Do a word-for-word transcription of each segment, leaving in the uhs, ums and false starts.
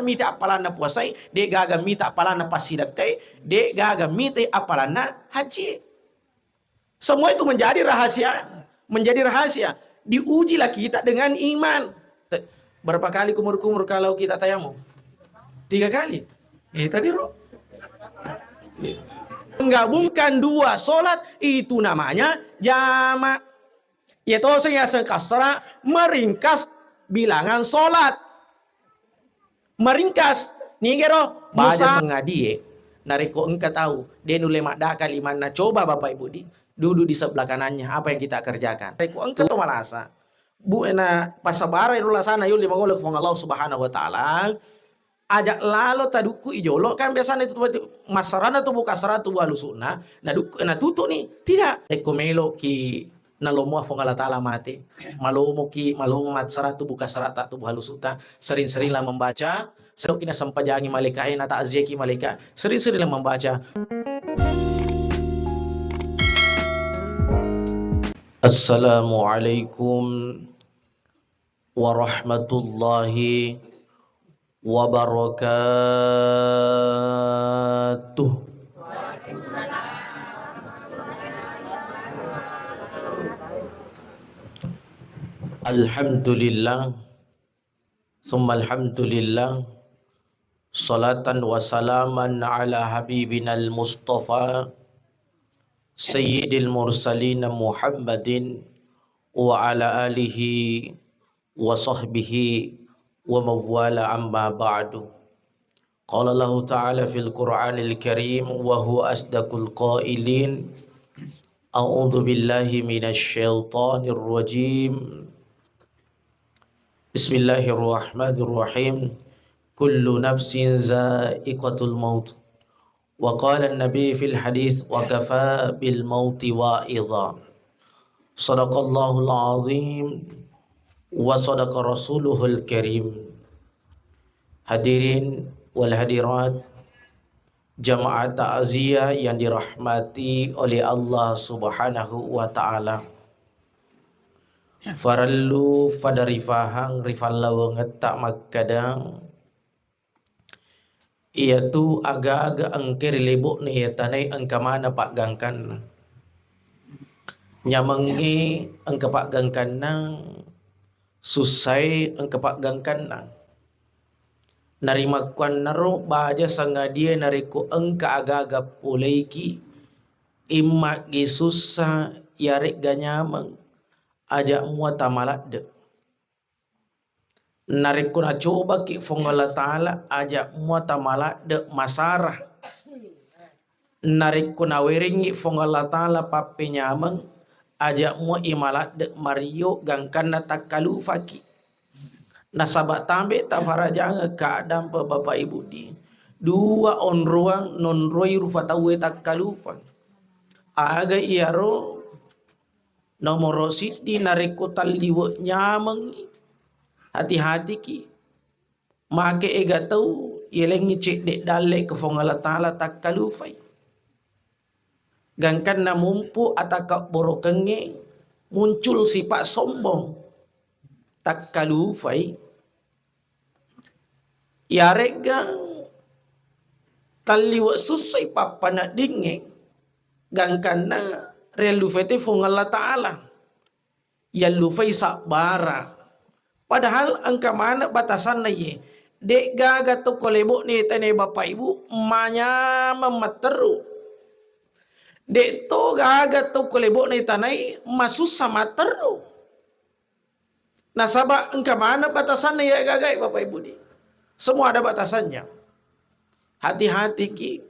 mita appalanna puasai, de' gaga mita appalanna passidakkai, de' gaga mita appalanna haji. Semua itu menjadi rahasia, menjadi rahasia. Diujilah kita dengan iman. Te-, berapa kali kumur-kumur kalau kita tayamum? Tiga kali. Eh, tadi, Ro. Menggabungkan dua sholat, itu namanya jamak. Iya tosi yaseng kasra, meringkas bilangan sholat. Meringkas, nigero, baja musa- sengadie, narekko engka tau, de' nulle maddaka limanna, coba Bapak Ibu di, duduk di sebelah kanannya, apa yang kita kerjakan? Narekko engka to malasa, bu, na pasabarai ro lasana, yolli mangolo Puang Allah Subhanahu wa Ta'ala, aja' lalo tadukku i jolo, kan biasanya itu berarti masarana tubuh kasra tubuh halusuna, na duk-, na tutu ni. Tidak. Rekko meloki nalomoa Puang Allah Ta'ala mate, malomoki, malomo massara tubuh kasrata tubuh halusutta, sering-seringlah membaca, sedoki nasempajangi malaika, eh, na takziaki malaika, sering-seringlah membaca. Assalamualaikum warahmatullahi wabarakatuh. Alhamdulillah, summa alhamdulillah, salatan wa salaman ala habibinal mustafa, sayyidil mursalin Muhammadin wa ala alihi wa sahbihi wa mawwala, amma ba'du. Qala Allahu ta'ala fil Qur'anil Karim wa huwa asdaqul qailin. A'udzu billahi minasy syaithanir rajim. Bismillahirrahmanirrahim. Kullu nafsin za'iqatul maut. Wa qala an-nabi fil hadits, wa kafa bil mauti wa'idha. Sadaqallahul azim wa sadaqa rasuluhul karim. Hadirin wal hadirat, jamaah takziah yang dirahmati oleh Allah Subhanahu wa Ta'ala. Farellu fada rifahang rifallawengetta makkeda, iyatu aga-aga engka ri lebo'na iya tanae engka maneng paggangkanna. Nyamengnge engka paggangkanna, sussae engka paggangkanna. Narimakkuannaro baja sangadie narekko engka aga-aga poleiki, immaggi sussa iyaregga nyameng, aja mua tamaladde. Narekko nacobaki Fuang Allah Ta'ala, aja mua tamaladde masara. Narekko nawerengngi Fuang Allah Ta'ala pappenyameng, aja mua imaladde mario gangkanna takkalufaki. Nasaba tambe tafarajangeng keadaan, Bapak Ibu di, dua onroang nonroi rufa tauwe takkalufa. Aga iyaro? Nomoro siddi, narekko talliwe nyamengngi, hati-hatiki. Make ega tau yelengngi cedde dalle ke Fuang Allah Ta'ala takkalufai. Gangkanna mumpu atakka borokengnge muncul sifat sombong. Takkalufai. Iyaregga talliwe sussai pappaneddingnge, gangkanna riallufai te Fuang Allah Ta'ala. Yallufai sabbara. Padahal engka maneng batasanna iye. De'gaga to ko lebo'na tanae Bapak Ibu manyameng matteru. De' to gaga to ko lebo'na tanae masussa matteru. Nasaba engka maneng batasanna iya gagae, Bapak Ibu di. Semua ada batasannya. Hati-hatiki.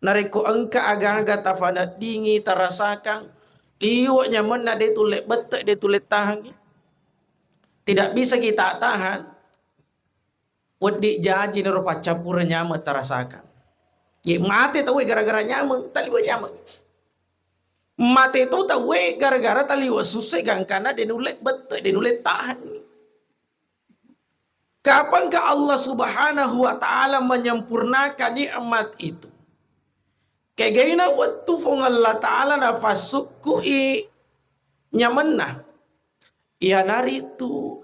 Narekko engka aga-aga tafaneddingi, tarasakang, liwe' nyamenna, de' tulle bette, de' tulle tahangi. Tidak bisa kita tahan. Wedding jaji naro paccappureng nyameng tarasakang. Ye mate tauwe gara-gara nyameng, taliwe nyameng. Mate to tauwe gara-gara taliwe susse gangkanna de' nulle bette, de' nulle tahanni. Kapangka Allah Subhanahu wa Ta'ala menyempurnakan nikmat itu? Kegaina wettu Fuang Allah Ta'ala nafassukku'i nyamenna. Iyanaritu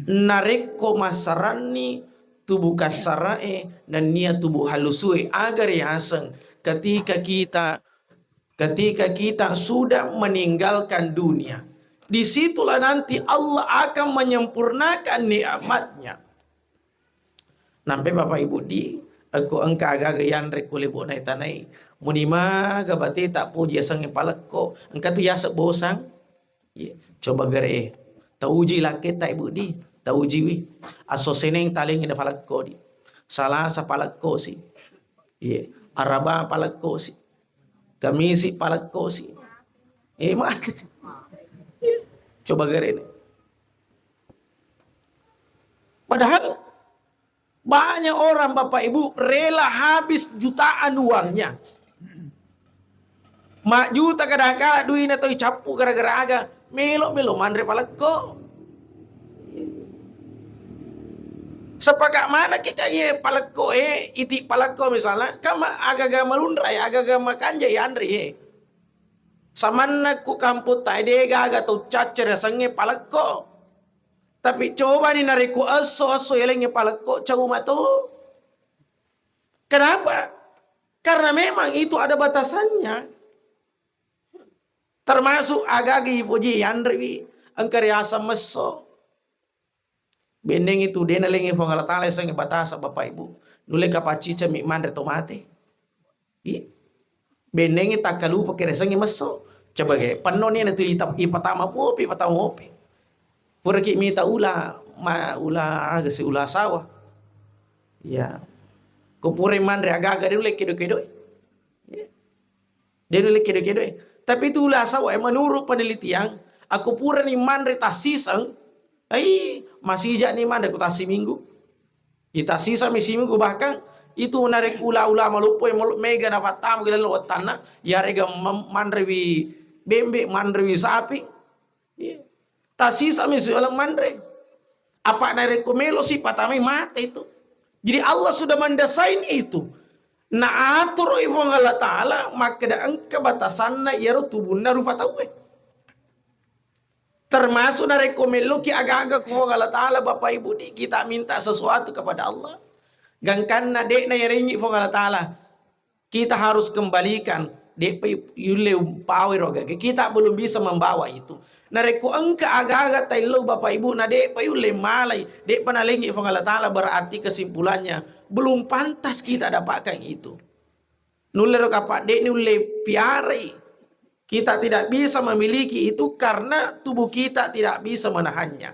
narekko masaranni tubuh kassara'e nennia tubuh halusue. Aga riaseng ketika kita, ketika kita sudah meninggalkan dunia, disitulah nanti Allah akan menyempurnakan nikmatnya. Nampe Bapak Ibu di, engko engka agaga yanre ko lebo'na tanai, muni maga bate tak puji asengnge palekko, engka tu yaseng bosang. Iya, coba gere. Tauji lakketta, Ibu di. Taujiwi. Asso seneng talengngi na palekko di. Salasa palekko si. Iya. Araba palekko si. Kamisi palekko si. Eh, mate. Iya. Coba gere. Padahal banyak orang, Bapak Ibu, rela habis jutaan uangnya. Majjuta kadang-kadang duina toi cappu gara-gara aga. Melo-melo manre palekko. Sepakat mana ke kanye palekko, eh, iti palekko misalnya, kama aga-aga malunra, eh, aga-aga makanja, eh, anre, eh. Samanna ku kampung tai de gaga tau caccere asengnge palekko. Tapi cobani narekko esso-esso elengnge palekko, cau mato. Kenapa? Karena memang itu ada batasannya. Termasuk agaga ipoji yanrewi, engka riaseng messo. Benneng itu de nalengngi Puang Allah Taala yasengnge batasa, Bapak Ibu. Nulle kapaccicami manre to mate. Iya. Bennengngi takkalupa keresengngi messo. Coba ge, pennoni na tu ita-, ipatama mopi, ipatama mopi. Puraki mita ula, ma, ula aga si ula sawah. Ya. Ko pura manre agaga de ulle kedo-kedo. Ya. De ulle kedo-kedo. Tapi tu ula sawah, eh, menurut penelitian, aku purani manre tassiseng, ai, masijani manre ku tassiminggu. Ita sisa mi siminggu, bahkan itu narekko ula-ula maloppo e, melo-, mega napattama ki laleng wettanna, yarega mam-, manrewi bembe, manrewi sapi. Iya. Tasisa mi sialang manre. Apa narekko melo si patamai mate itu. Jadi Allah sudah mendesain itu. Naatur i Puang Allah Taala makkeda engka batasanna iyaro tubunna rupa tauwe. Termasuk narekko melloki aga-aga ko Puang Allah Taala, Bapak Ibu, di kita minta sesuatu kepada Allah, gangkanna de'na yarengngi Puang Allah Taala, kita harus kembalikan, de'pa yulle umpawe ro gage. Kita belum bisa membawa itu. Narekko engka aga-aga taillau, Bapak Ibu, na de'pa yulle malai, de'pa nalengngi Puang Allah Taala, berarti kesimpulannya belum pantas kita dapatkan itu. Nulle ro kapang, de' nulle piarai. Kita tidak bisa memiliki itu karena tubuh kita tidak bisa menahannya.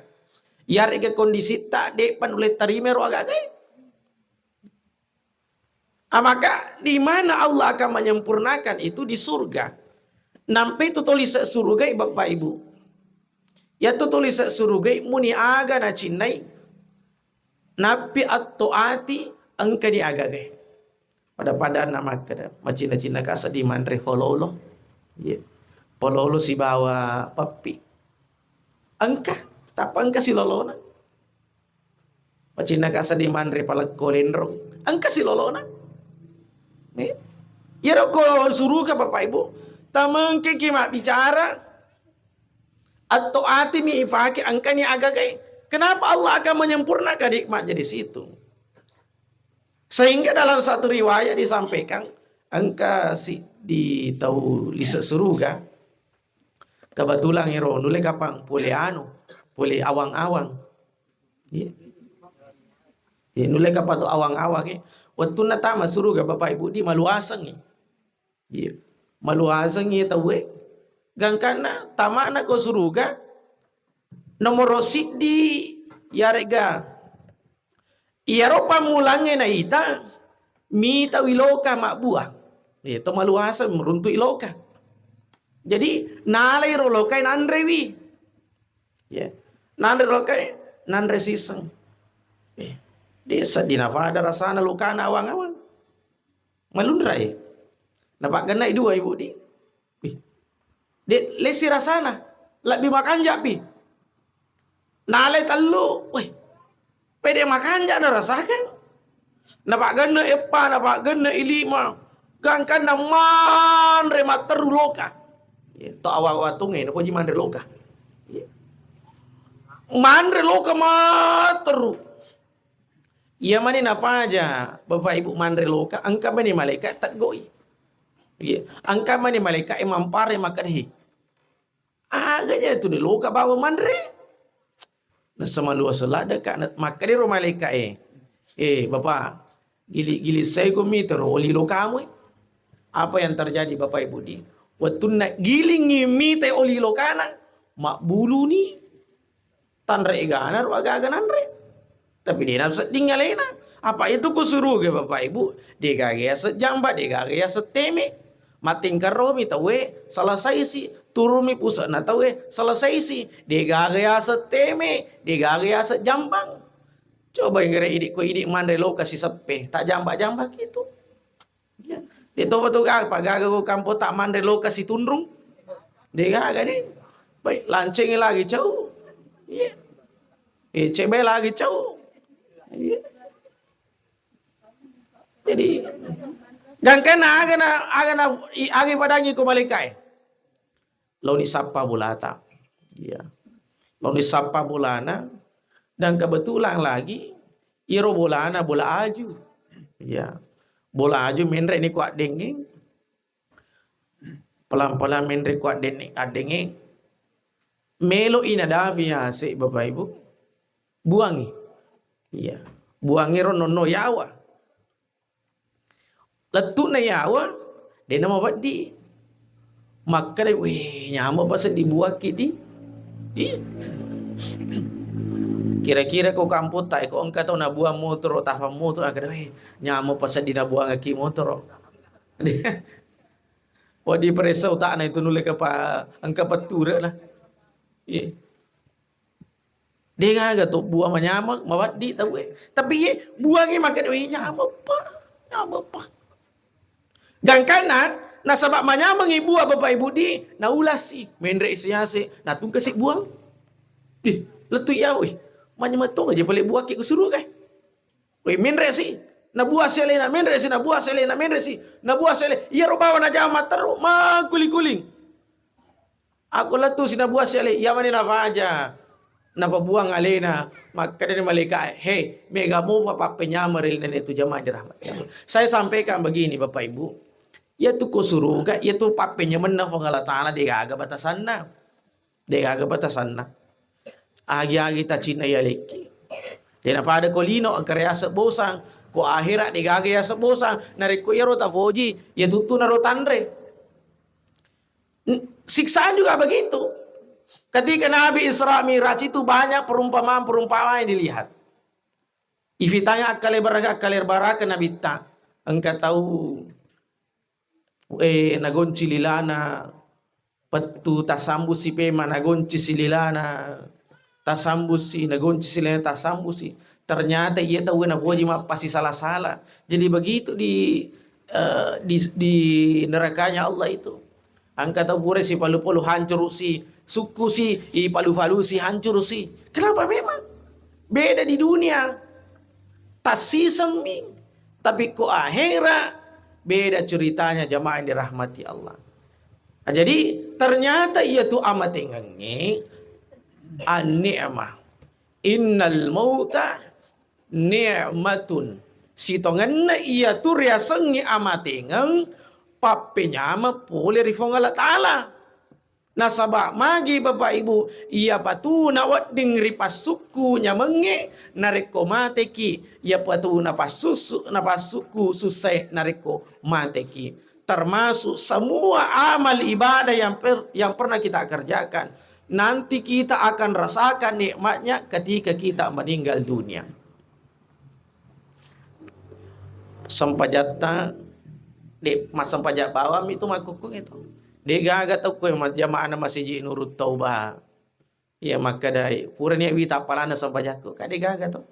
Yarega kondisitta de'pa nulle tarima ro aga-aga e. Ah, maka di mana Allah akan menyempurnakan itu? Di surga. Nampe tu tolise suruga, Bapak Ibu. Ya tu tolise suruga muni aga nacinnai. Nappi atto ati engka di aga-aga e. Pada-padanna makkeda, macinna-cinna ka seddi manre hololo. Iya. Pololo sibawa peppi. Engka, tappa engka silolona. Macinna ka seddi manre palekko lenrong. Engka silolona. Iya. Iyaro ko suruga, Bapak Ibu, tamengkeki mabbicara, atto atimi ifake engkani aga-aga e. Kenapa Allah akan menyempurnakan nikmatnya di situ? Sehingga dalam satu riwayat disampaikan, engka si di tau lise suruga, kebetulan ero nulle kapang pole anu, pole awang-awang. Iya. Iya, nulle kapang tu awang-awang e. Wettunna tama suruga, Bapak Ibu, di maluaseng e. Iya. Maluaseng e tauwe. Gangkanna tamana ko suruga, nomoro siddi, yarega iyaro pammulangnge naita, mitawi loka mabbua. Iya, to maluaseng meruntu'i loka. Jadi, nalai ro lokae nanrewi. Ya. Nanre lokae, nanre siseng. Eh, de' seddi nafada rasana lokana awang-awang. Malunrai. Napaggenna i dua, Ibu di. Ih. De' lesi rasana. Lebbi makanja pi. Nalai tellu, weh. Pede makanja narasakang. Napaggenna eppa, napaggenna ilima. Gangkanna manre matteru loka. Iya, to awang-awang tonge, napoji manre loka. Iya. Manre loka matteru. Iya mani nafaja, Bapak Ibu, manre loka, engka mani malaika teggoi. Iya, engka mani malaika e mampare makkedae, "Aga ja tu de loka bawa manre?" Nasa malua seladaka, na-, makkeda ro malaika e, "Eh, Bapak, gili-gili sai ko mitero oli lokamu e." Apa yang terjadi, Bapak Ibu di? Wettunna gilingi mita oli lokana, mabbuluni. Tanre egana ro aga-aga nanre. Tapi de nasedding alena. Apa itu ku suruga, Bapak Ibu? De gaga yaseng jamba, de gaga yaseng teme. Matingkaromi tauwe, selesaisi. Turumi puse'na tauwe, selesaisi. De gaga yaseng teme, de gaga yaseng jambang. Coba inggere idi ko idi manre loka siseppe, tak jamba-jamba gitu. Iya. De topa tu ga, pagaga ko kampo tak manre loka situnrung. De gaga de. Baik, lancengi lagi cau. Iya. Eh, cebe lagi cau. Iya. Jadi, gangkana aga na, aga na, i-, aga padangi ko malaika e. Laoni sappa bolata. Iya. Laoni sappa bolana. Dan kebetulan lagi, iro bolana bola aju. Iya. Bola aju menre ni ko addengeng. Pelan-pelan menre ko addengeng, addengeng. Melo ina dafi yase, Bapak Ibu. Buangi. Iya. Buangi ro nonno yawa. Lettu'na yawa, de na maweddi. Makkeda, "Weh, nyameng pa seddi buakki di." Iya. Kira-kira ko kampotta, ko engka tau nabuang motoro, tafang motoro, akkeda, "Weh, nyameng pa seddi nabuangekki motoro." Wadi paressa utakna itu nulle kapa engka petture na. Iya. De gaga to buang manyameng, maweddi tauwe. Tapi iye, buangi makkeda, "Weh, nyameng pa, nyameng pa." Gangkanna, nasaba manyamengi buang Bapak Ibu di, naulasi, menre isi yase, natungkasi buang. Ih, lettu iya, weh, manyameng tong aja pale buakki ku suruga. Weh, menre si, nabuang si alena, menre si, nabuang si alena, menre si, nabuang si ale. Iyaro bawang najama terru, makkuling-kuling. Akko lettu si nabuang si ale, iya mani nafaja. Napabuang alena, makkeda ni malaika e, "He, mega mopa pappenyameng ri lalenna tu jamaah dirahmati Allah." Saya sampaikan begini, Bapak Ibu. Iya tu ko suruga, iya tu pappenyamenna Puang Allah Taala, de gaga batasanna. De gaga batasanna. Agi-agi tacinna iya lekki. De napada ko lino, engka riaseng bosang. Ko akhirat, de gaga yaseng bosang. Narekko iyaro tapoji, iya tuttu naro tanre. N-, siksaan juga begitu. Ketika Nabi Isra Mi'raj itu banyak perumpamaan-perumpamaan yang dilihat. Ifitanya akkalebaraka-, akkalebaraka Nabitta. Engka tau, eh, nagonci lilana pettu, tasambusi pema, nagonci si lilana, tasambusi, nagonci si lilana, tasambusi. Ternyata iya tau napoji mappasisala-sala. Jadi begitu di, eh, di, di nerakanya Allah itu. Engka tau pura sipalu-palu, hancuru si, sukku si, ipalu-palu si, hancuru si. Kenapa memang? Beda di dunia. Tassisemmi. Tapi ko akhirat, beda ceritanya, jamaah yang dirahmati Allah. Nah, jadi ternyata iya tu amatengengnge an-ni'mah. Innal mauta ni'matun. Sitongenna iya tu riasengnge amatengeng, pappenyameng pole ri Puang Allah Taala. Nasaba magi, Bapak Ibu, iya patu nawedding ri passukku nyamengnge, narekko mateki, iya patu napassussu-, napassukku sussae narekko mateki. Termasuk semua amal ibadah yang per-, yang pernah kita kerjakan, nanti kita akan rasakan nikmatnya ketika kita meninggal dunia. Sempajatta, de, massempajang bawang itu makkukku itu. De gaga tau kue mas-, jamaahna masiji Nurut Tauba. Iya, makkedai, purani wi tappalana sempajakku. Ka de gaga tau.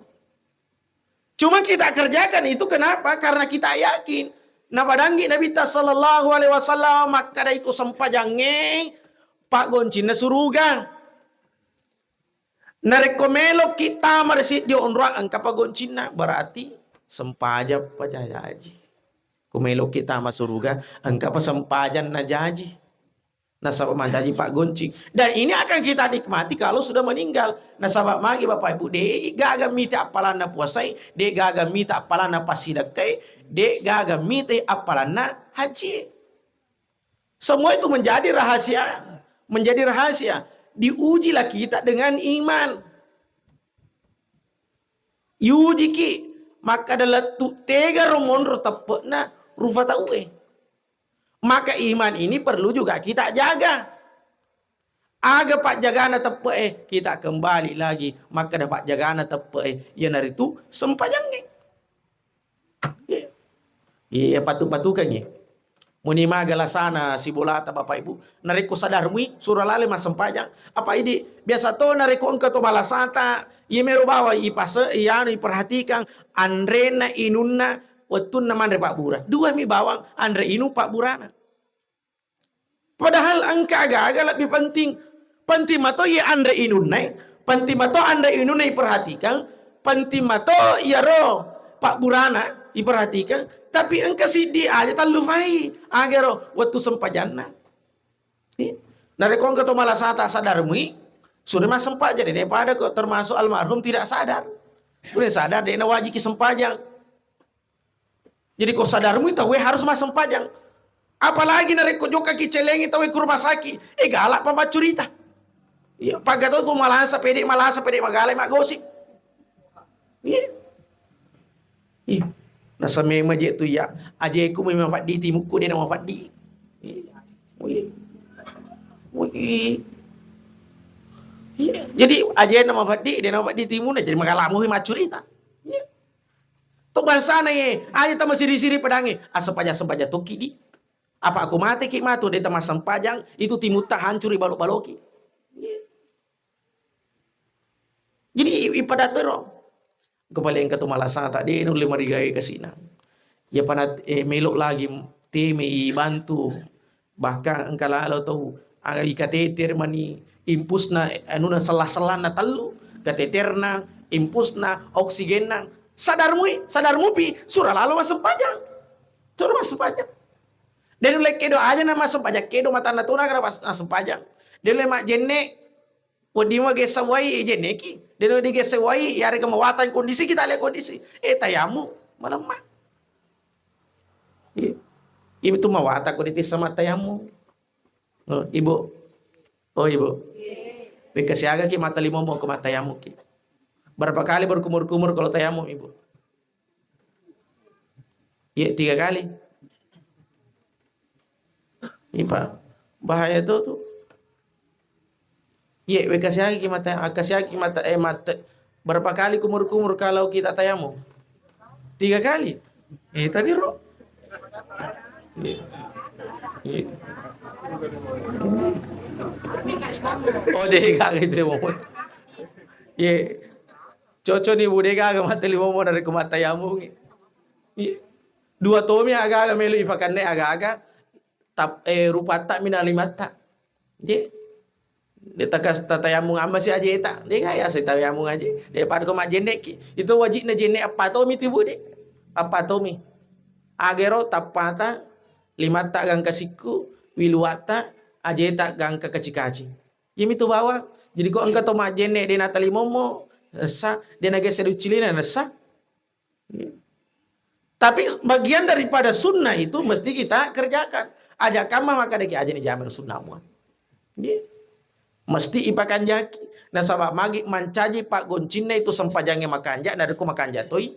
Cuma kita kerjakan itu kenapa? Karena kita yakin. Napadangi Nabitta sallallahu alaihi wasallam makkeda, iko sempajangnge paggoncinna suruga. Narekko meloki tama ri siddi onroang engka paggoncinna, berarti sempajang pa jaji. Ko meloki tama suruga, engka pa sempajang na jaji. Nasaba mancaji paggoncing. Dan ini akan kita nikmati kalau sudah meninggal. Nasaba magi Bapak Ibu, de gaga mita appalanna puasai, de gaga mita appalanna passidakkai, de gaga mita appalanna haji. Semua itu menjadi rahasia, menjadi rahasia. Diujilah kita dengan iman. Yujiki, makkada lettu tega ro monro teppe'na rufa tauwe. Maka iman ini perlu juga kita jaga. Aga pajjagana teppe'e, kita kembali lagi makkada pajjagana teppe'e, iyanaritu sempajangnge. Iya, patu-patukengngi. Muni maga lasana sibolata, Bapak Ibu. Narekko sadar mui, sura lale massempajang. Apa idi biasa to narekko engka to malasata, iya mero bawang ipase, iyanu iperhatikan anrena inunna wettunna manre pabbura. Dua mi bawang anre inung pabburana. Padahal engka aga-aga lebih penting. Penting mato iya anre inunna, penting mato anre inunna iperhatikan, penting mato iyaro pabburana iperhatikan, tapi engka siddi aja tallufai agaro wettu sempajanna. Eh, narekko engka to malasata sadar mui, sure massempajang daripada ko termasuk almarhum tidak sadar. Udah sadar dena wajiki sempajang. Jadi ko sadar mui tauwe harus massempajang. Apalagi narekko jokkaki celengi tauwe ku rumah sakit, eh galak pa maccurita. Iya, pagga to tu malasa, pede malasa, pede magala maggosip. Iya. Ih, nasa memang je tu ya. Ajeku memang faddi timukku de na mafaddi. Iya. Wih. Wih. Iya. Jadi ajena mafaddi de na mafaddi timuna jadi magala mo maccurita. Iya. To bangsana ye, aja tama siri-siri pedangi. Asempajang-sempajang tokki di. Apa aku mati ki matu de tama sempajang itu timutta hancuri balok-baloki. Iya. Jadi i- ipadatero. Kepala engka tu malasata de nulle marigai kasina. Ya panat eh, melok lagi teme ibantu. Bahkan engka lalo tau aga ikateter mani impusna anuna sella-sellanna tellu, kateterna, impusna, oksigenna. Sadar mui, sadar mupi, sura lalo massempajang. Sura massempajang. De nulle kedo aja na massempajang, kedo matanna tona gara massempajang. De nulle majjenne Wedding magessa wai, eh, jenneki. Deno digessa wai, yarega mawatang kondisi kita lihat kondisi. Eh, tayamu, malemma. Iya. Ibu tu mawatang kondisi sama tayamu. Oh, ibu. Oh, ibu. Wekka siaga ki mata limo mo ke mata yamu ki. Berapa kali berkumur-kumur kalau tayamu, ibu? Iya, tiga kali. Ipa, bahaya itu tuh. Iya, we kasihangi mata, kasihangi mata, eh, mata. Berapa kali kumur-kumur kalau kita tayamu? Tiga kali. Eh, tadi ro. Iya. Iya. Oh, deh, kagak itu mau. Iya. Cocok nih, Bu, de gaga mata limomo narekko mattayamungngi. Iya. Dua tomi aga-aga melo ipakanne aga-aga, tap-, eh, rupatta mina limatta. Je. De takas tatayamung amma si ajeta. De gaya si tayamung aje. De pada ko majenneki. Itu wajibna jenne appa tomi tibu de. Appa tomi. Agero tappata limatta gangka sikku, wiluatta ajeta gangka kaci-kaci. Iyami tu bawang. Jadi ko engka to majjenne de natalimommo, nessa, de nagesse duccilina, nessa. Tapi bagian daripada sunnah itu mesti kita kerjakan. Aja kamma makkadaki aja ni jamir sunnah mua. Mesti ipakanjaki. Nasaba magi mancaji paggoncinna itu sempajangnge makanja, narekko makanja toi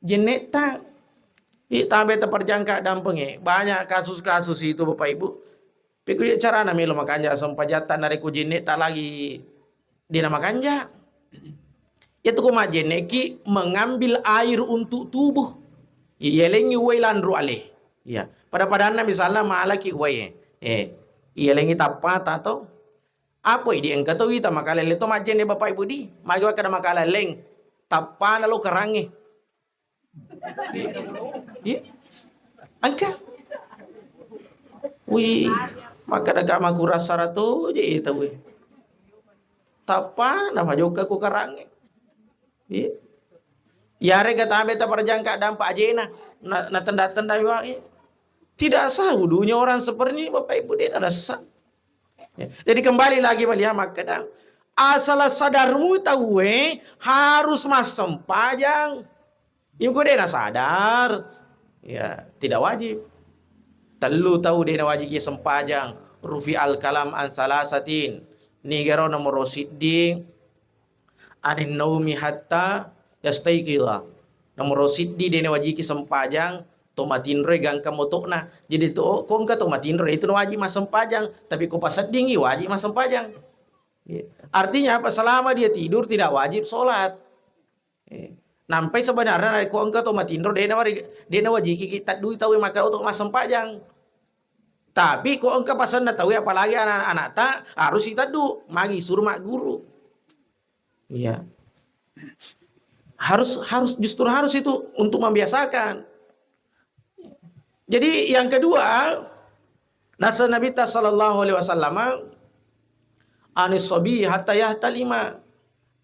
jennetta. Ih, tambe taperjangka dampengnge. Banyak kasus-kasus itu, Bapak Ibu. Pekko je carana melo makanja sempajatta narekko jennetta lagi dena makanja. Yatu ko majenneki mengambil air untuk tubuh. Iyalengi uwai lanru ale. Iya. Pada-padanna misalna malaki uwai. Eh, iyalengi tappata to. Apa idi engka to wita makalele to majjenne Bapak Ibu di. Magi wakkada makaleleng. Tappana lo kerangnge. Iya. Engka. Wih, makkada ka makurasa rato je tau. Tappa na pajokka ku karangnge. Iya. Yarega tabe taparjangka dampa ajena. Na, na tenda-tenda wa. Iya. Tidak sah wudunya orang seperti ini Bapak Ibu de na sah. Ya. Jadi kembali lagi melihat makkeda, asal sadarmu tauwe harus massempajang. Iko de' nasadar, ya tidak wajib. Tellu tau de' nawajiki sempajang. Rufi al kalam an salasatin. Nigaro nomoro siddi, anin naumi hatta yastaiqidha. Nomoro siddi de' nawajiki sempajang to matinroe gangka moto'na. Jadi to, ko engka to matinroe itu nawajib massempajang, tapi ko paseddingi wajib massempajang. Iya. Artinya apa? Selama dia tidur tidak wajib sholat. Iya. Nampai sebenarnya narekko engka to matinro, de' nawari-, de' nawajiki ki teddui tau makkeda to massempajang. Tapi ko engka pasenna tau, apalagi anak-anakta, harus iteddu, magi suruh magguru. Iya. Harus, harus, justru harus itu untuk membiasakan. Jadi yang kedua, nasa Nabi ta sallallahu alaihi wasallam, anis sabi hatta yahtalima.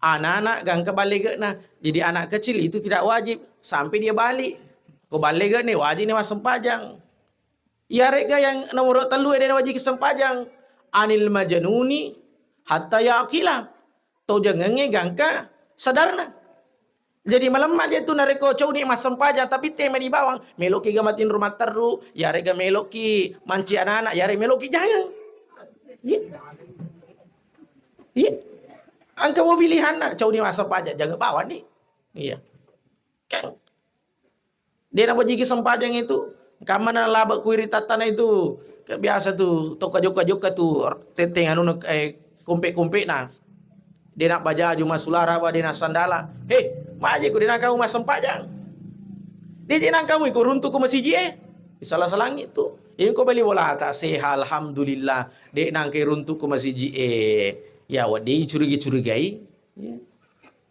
Anak-anak gangka ballegena. Jadi anak kecil itu tidak wajib sampai dia balik. Ko ballegena wajib ni massempajang. Iyare'ga yang nomoro tellu e de' nawajiki sempajang. Anil majnuni hatta yaqila. Tojangengnge gangka sadarna. Jadi malemma je tu narekko cauni massempajang, tapi tema di bawang, meloki ga matinro matteru, iyare'ga meloki manci anak-anak, iyare meloki jangeng. Iya. Iya. Engka mo pilihanna, cauni massempajang, jangeng bawang ni. Iya. Kan. De' nawajiki sempajang itu. Kamma nalabe' ku iri tattana itu. Ke biasa tu, to kajokka-jokka tu, tenteng anu, eh, kompe-kompe na. De' nabbajaju masulara, apa de' nassandala. He, maje ku de' nangka mu massempajang. De' je nangka mu iko runtu' ku masiji e. Salah-salangi tu. Iko bali bolata seha, alhamdulillah. De' nangka runtu' ku masiji e. Ya, wedding curiga-curigai. Ya.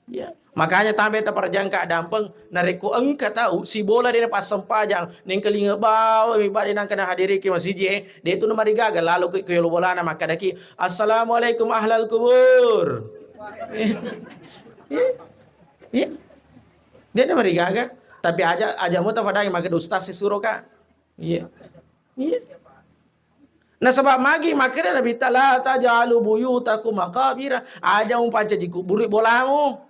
Ya. Makanya tabe' taparjangka dampeng, narekko engka tau sibola de' napassempajang, nengkalinga bawa mi bade nangka nahadiriki masiji e, de' tu namarigaga lalo ki ko yolo bolana makkadaki, "Assalamualaikum ahlal kubur." Iya. Iya. De' namarigaga, tapi aja, aja mo tafadangi makkeda ustaz sisuro ka. Iya. Iya. Nasaba magi makkeda Nabitta, "La taj'alu buyutakum maqabira." Aja mupancaji kubburu bolamu.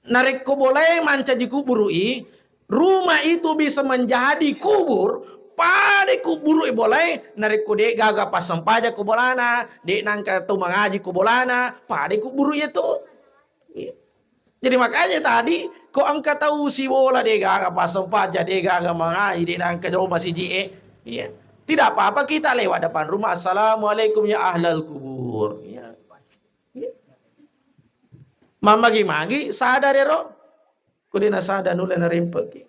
Narekko bolae mancaji kubburu i, rumah itu bisa menjadi kubur, pada kubburu i bolae, narekko de' gaga passempajang ko bolana, de' nangka to mangaji ko bolana, pada kubburu i tu. Iya. Jadi makanya tadi, ko engka tau sibola de' gaga passempajang, de' gaga mangaji, de' nangka jolo masiji e. Iya. Tidak apa-apa kita lewat depan rumah, "Assalamualaikum ya ahlal kubur." Iya. Iya. Mammagi-magi sadar ero. Ko de' nasada nulle narempeki.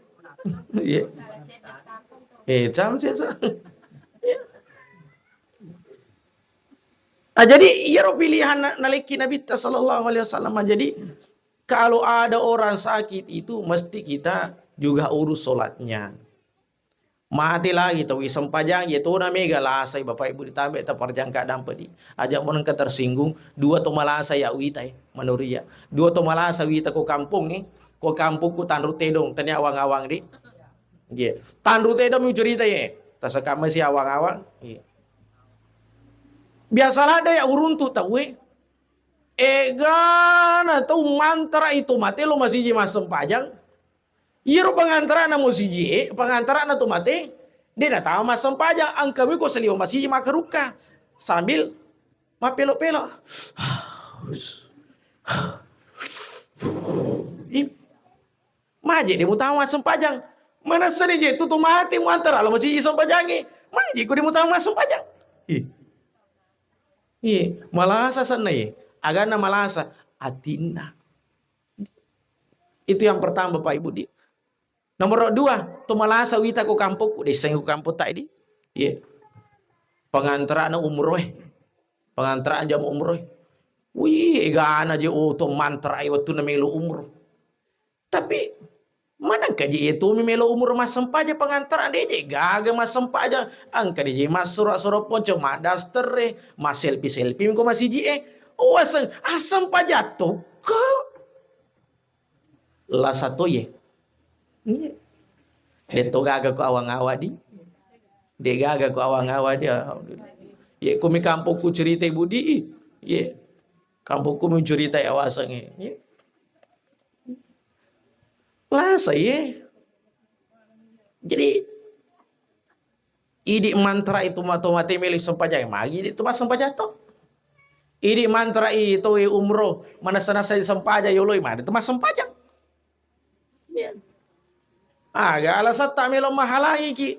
Iya. Eh, sama sih. Iya. Ah, jadi iyaro pilihan na-, nalekki Nabitta sallallahu alaihi wasallam. Jadi kalau ada orang sakit itu mesti kita juga urus sholatnya. Mate lagi tau, isempajangi, tona mega lasai, Bapak Ibu, ditambe taparjangka dampe di. Aja mo engka tersinggung, dua to malasa ya wita e, menurut ya. Dua to malasa wita ko kampung e, ko kampungku Tanru Tedong, tania awang-awang di. Iya. Tanru Tedong mi cerita ye. Tasaka mesi awang-awang. Iya. Biasa ladde ya uruntu tau e. Egana tau mantara itu mate lo masiji massempajang. Iyaro pangantarana musiji e, pangantarana to mate, de' natama massempajang, engka mi ko saliweng masiji makkarukka sambil mappelo-pelo. Ih, maje de' mutama massempajang. Manessani je tu, to mate muantara lo masiji sempajangnge. Maje ko de' mutama massempajang. Ih. Ih, malasa senna ye. Aganna malasa, atinna. Itu yang pertama, Bapak Ibu, di. Nomor dua, to malasa wita ko kampokku, desseng ko kampong tak di. Iya. Pengantarana umroh e. Pengantarana jama umroh e. Wih, egana je, oh, to mantara e wettunna melo umroh. Tapi manengka je itu mi melo umroh massempajang pengantarana, de je gaga massempajang. Engka de je massura-sura ponco, maddaster e, masselfie-selfie ko masiji e. Oh, aseng, aseng pajatto ko. Lasa to ye. Iya. De to gaga ko awang-awang di. De gaga ko awang-awang di. Alhamdulillah. Ye, kumi kampokku cerita ibu di, ye. Kampokku mi cerita ya waseng, ye. Lasa, ye. Jadi, idi mantra itu ma-, to mate meli sempajang, magi idi tu massempajang to. Idi mantra itu, ye, umroh, manasa-nasa sempajang, yoloi, magi tu massempajang. Iya. Aga alasatta melo mahalangi ki?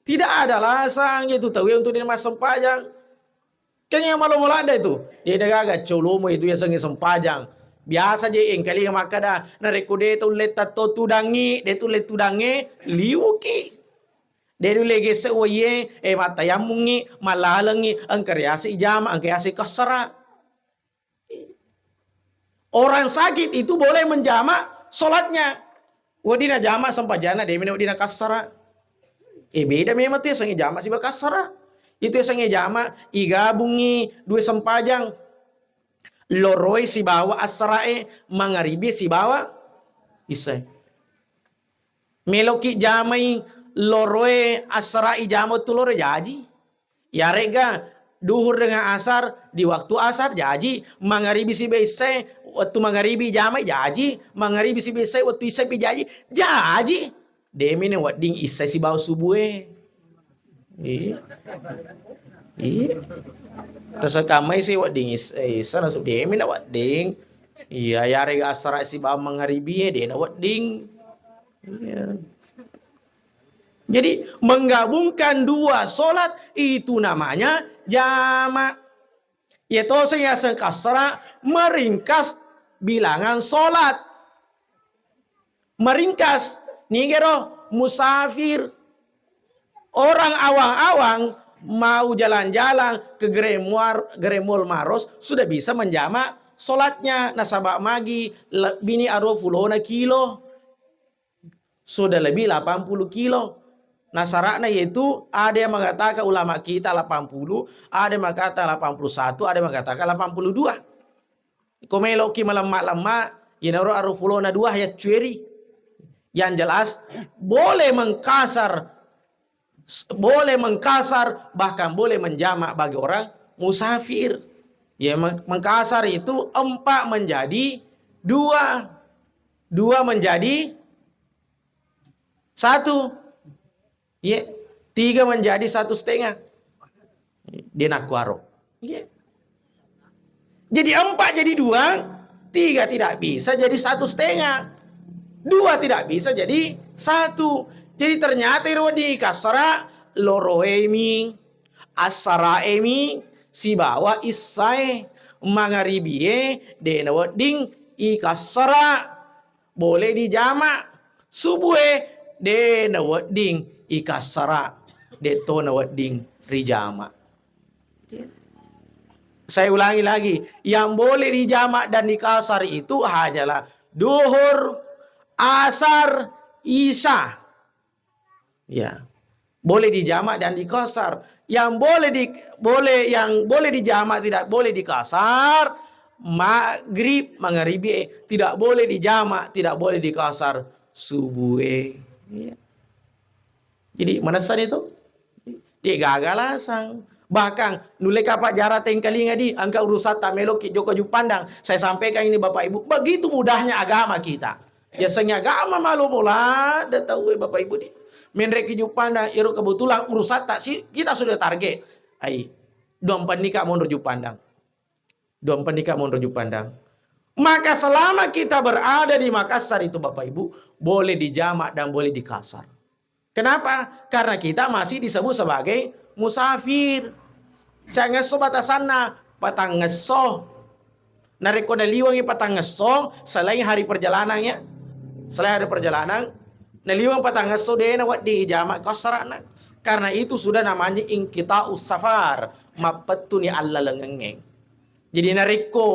Tidak ada alasang itu tauwe untuk dia massempajang. Kan yang malo moladda itu. Jadi gaga colomo itu yasengnge sempajang. Biasa je engkalinga makkada, narekko de tulle tatto tudangi, de tulle tudange, liwuki. De tulle gesse waye, eh, mattayammungi, malalengi, engka riase ijama, engka riase kassara. Orang sakit itu boleh menjamak sholatnya. Wedding najama sempajangna, de mena wedding nakassara. Eh, beda memang tu yasengnge jama siba kassara. Itu yasengnge jama, igabungi dua sempajang. Loroi sibawa assarae, mangaribi sibawa isai. Meloki jamai loroe assara ijama tu loro jaji. Yarega duhur dengan asar di waktu asar jaji, mangaribi siba isai waktu mangaribi jamai jaji, mangaribi siba isai waktu isai pi jaji, jaji. Demi ne wedding isai sibawa subue. Iya. Iya. Terus kamai si wedding is-, eh, isana su demi na wedding. Iya, yarega asara sibawa mangaribi e, de na wedding. Iya. Jadi, menggabungkan dua sholat itu namanya jamak. Iya tosi yaseng kassara meringkas bilangan sholat. Meringkas, nigero musafir. Orang awang-awang mau jalan-jalan ke Gremuar-, Gremol Maros sudah bisa menjamak sholatnya. Nasaba magi le-, bini aro pulona kilo. Sudah lebih delapan puluh kilo. Nah, syaratnya yaitu ada yang mengatakan ulama kita delapan puluh, ada yang mengatakan delapan puluh satu, ada yang mengatakan delapan puluh dua. Ko meloki malemma-lemma, yenaro aru fulona dua ya cueri. Yang jelas, boleh mengkasar, boleh mengkasar, bahkan boleh menjamak bagi orang musafir. Ya, meng-, mengkasar itu empat menjadi dua, dua menjadi satu. Iya. Tiga menjadi satu setengah. Dia nakuaro. Iya. Jadi empat jadi dua, tiga tidak bisa jadi satu setengah. Dua tidak bisa jadi satu. Jadi ternyata iro di kasara loroemi, asaraemi, sibawa issae, mangaribie, de nawedding ikassara. Boleh dijama. Subue de nawedding ikassara, de to nawedding rijama. Saya ulangi lagi, yang boleh dijama dan dikasar itu hanyalah duhur, asar, isya. Ya. Boleh dijama dan dikasar. Yang boleh di-, boleh, yang boleh dijama tidak boleh dikasar, maghrib, mangaribi, eh, tidak boleh dijama, tidak boleh dikasar, subue. Ya. Jadi, manessani tu? Dia gaga lasang. Bahkan, nulle kapa jara tengkalinga di, engka urusan tak meloki joko jupandang. Saya sampaikan ini Bapak Ibu, begitu mudahnya agama kita. Ya, seng agama malu bola, da tau, eh, Bapak Ibu di. Menreki jupandang, iro kebetulan urusan tak si, kita sudah target. Ai, dua empat nikah mundur jupandang. Dua empat nikah mundur jupandang. Maka selama kita berada di Makassar itu, Bapak Ibu, boleh dijamak dan boleh dikasar. Kenapa? Karena kita masih disebut sebagai musafir. Sangesso batasanna, patangesso. Narekko naliwengi patangesso, selain hari perjalanan ya, selain hari perjalanan, naliweng patangesso, de nawedding ijama ko asarana. Karena itu sudah namanya inqita'us safar, mappettuni allalengengnge. Jadi narekko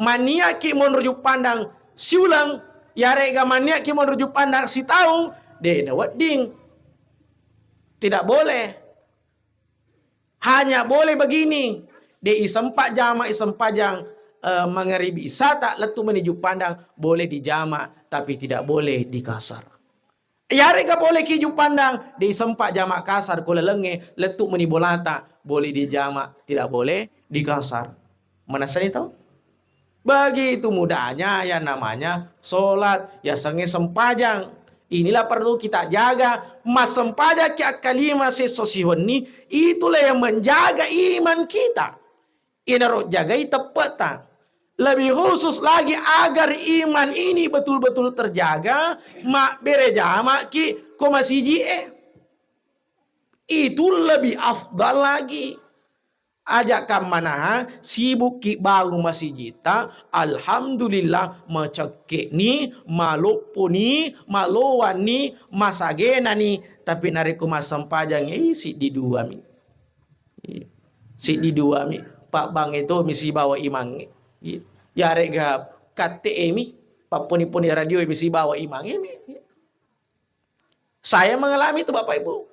maniakki monro juppandang siuleng, yarega maniakki monro juppandang sitaung, de nawedding. Tidak boleh. Hanya boleh begini. De isempa jama, isempajang, eh, mangaribi isata, lettu meni juppandang, boleh dijama, tapi tidak boleh dikasar. Iyarega pole ki Juppandang, dei sempa jama kasar ko lalengnge, lettu meni bolata, boleh dijama, tidak boleh dikasar. Manessani tau? Begitu mudahnya yang namanya sholat, yasengnge sempajang. Inilah perlu kita jaga. Massempajang ki akkalima sesso siwenni, itulah yang menjaga iman kita. Inaro jagai teppe'ta. Lebih khusus lagi agar iman ini betul-betul terjaga, mabbere jamaki ko masiji'e. Itu lebih afdal lagi. Aja kammanaha sibukki bangun masijitta, alhamdulillah, macekke'ni, malopponi, malowanni, masagenani, tapi narekko massempajang, eh, siddi duami. Iya. Siddi duami, pabbangnge to mi sibawa imangnge. Iya. Yarega katte'e mi, papponi-poni radio mi sibawa imangnge mi. Iya. Saya mengalami itu, Bapak Ibu.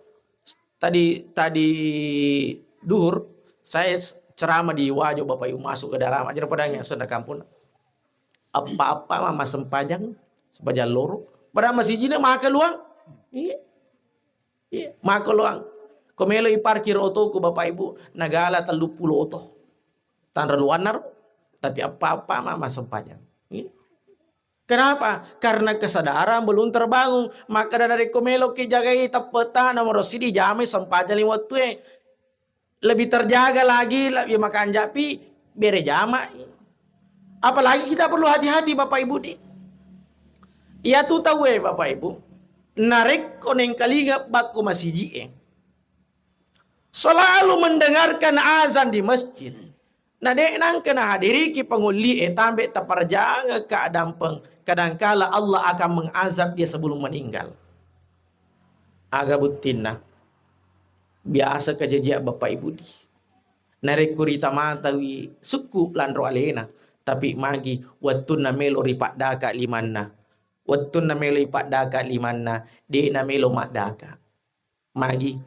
Tadi, tadi duhur, saya s-, ceramah di Wajo, Bapak Ibu, masuk ke dalam aja pada yang sudah kampung. Apa-apa mama sempajang, sempajang loro. Pada masih jina maka luang. Iya. Iya, maka luang. Ko melo iparkir otoku, Bapak Ibu, nagala tellu puluh oto. Tanra luanna ro, tapi apa-apa mama sempajang. Iya. Kenapa? Karena kesadaran belum terbangun. Maka dari ko melo ki jagai teppe'ta nomor sidi jamai sempajang lima wattue. Lebih terjaga lagi, lebih makanjapi bere jama. Apalagi kita perlu hati-hati, Bapak Ibu di. Iya tu tauwe, Bapak Ibu. Narekko nengkalinga bakko masiji'e, selalu mendengarkan azan di masjid. Na de' nangka nahadiriki pangulli'e, tambe' taparjangekka adampeng, kadangkala Allah akan mengazab dia sebelum meninggal. Aga buttinna? Biasa kejadian Bapak Ibu di. Narekko rita matawi sukku lanro alena, tapi magi wettunna melo ripaddaka limanna. Wettunna melo ipaddaka limanna, de' na melo maddaka. Magi,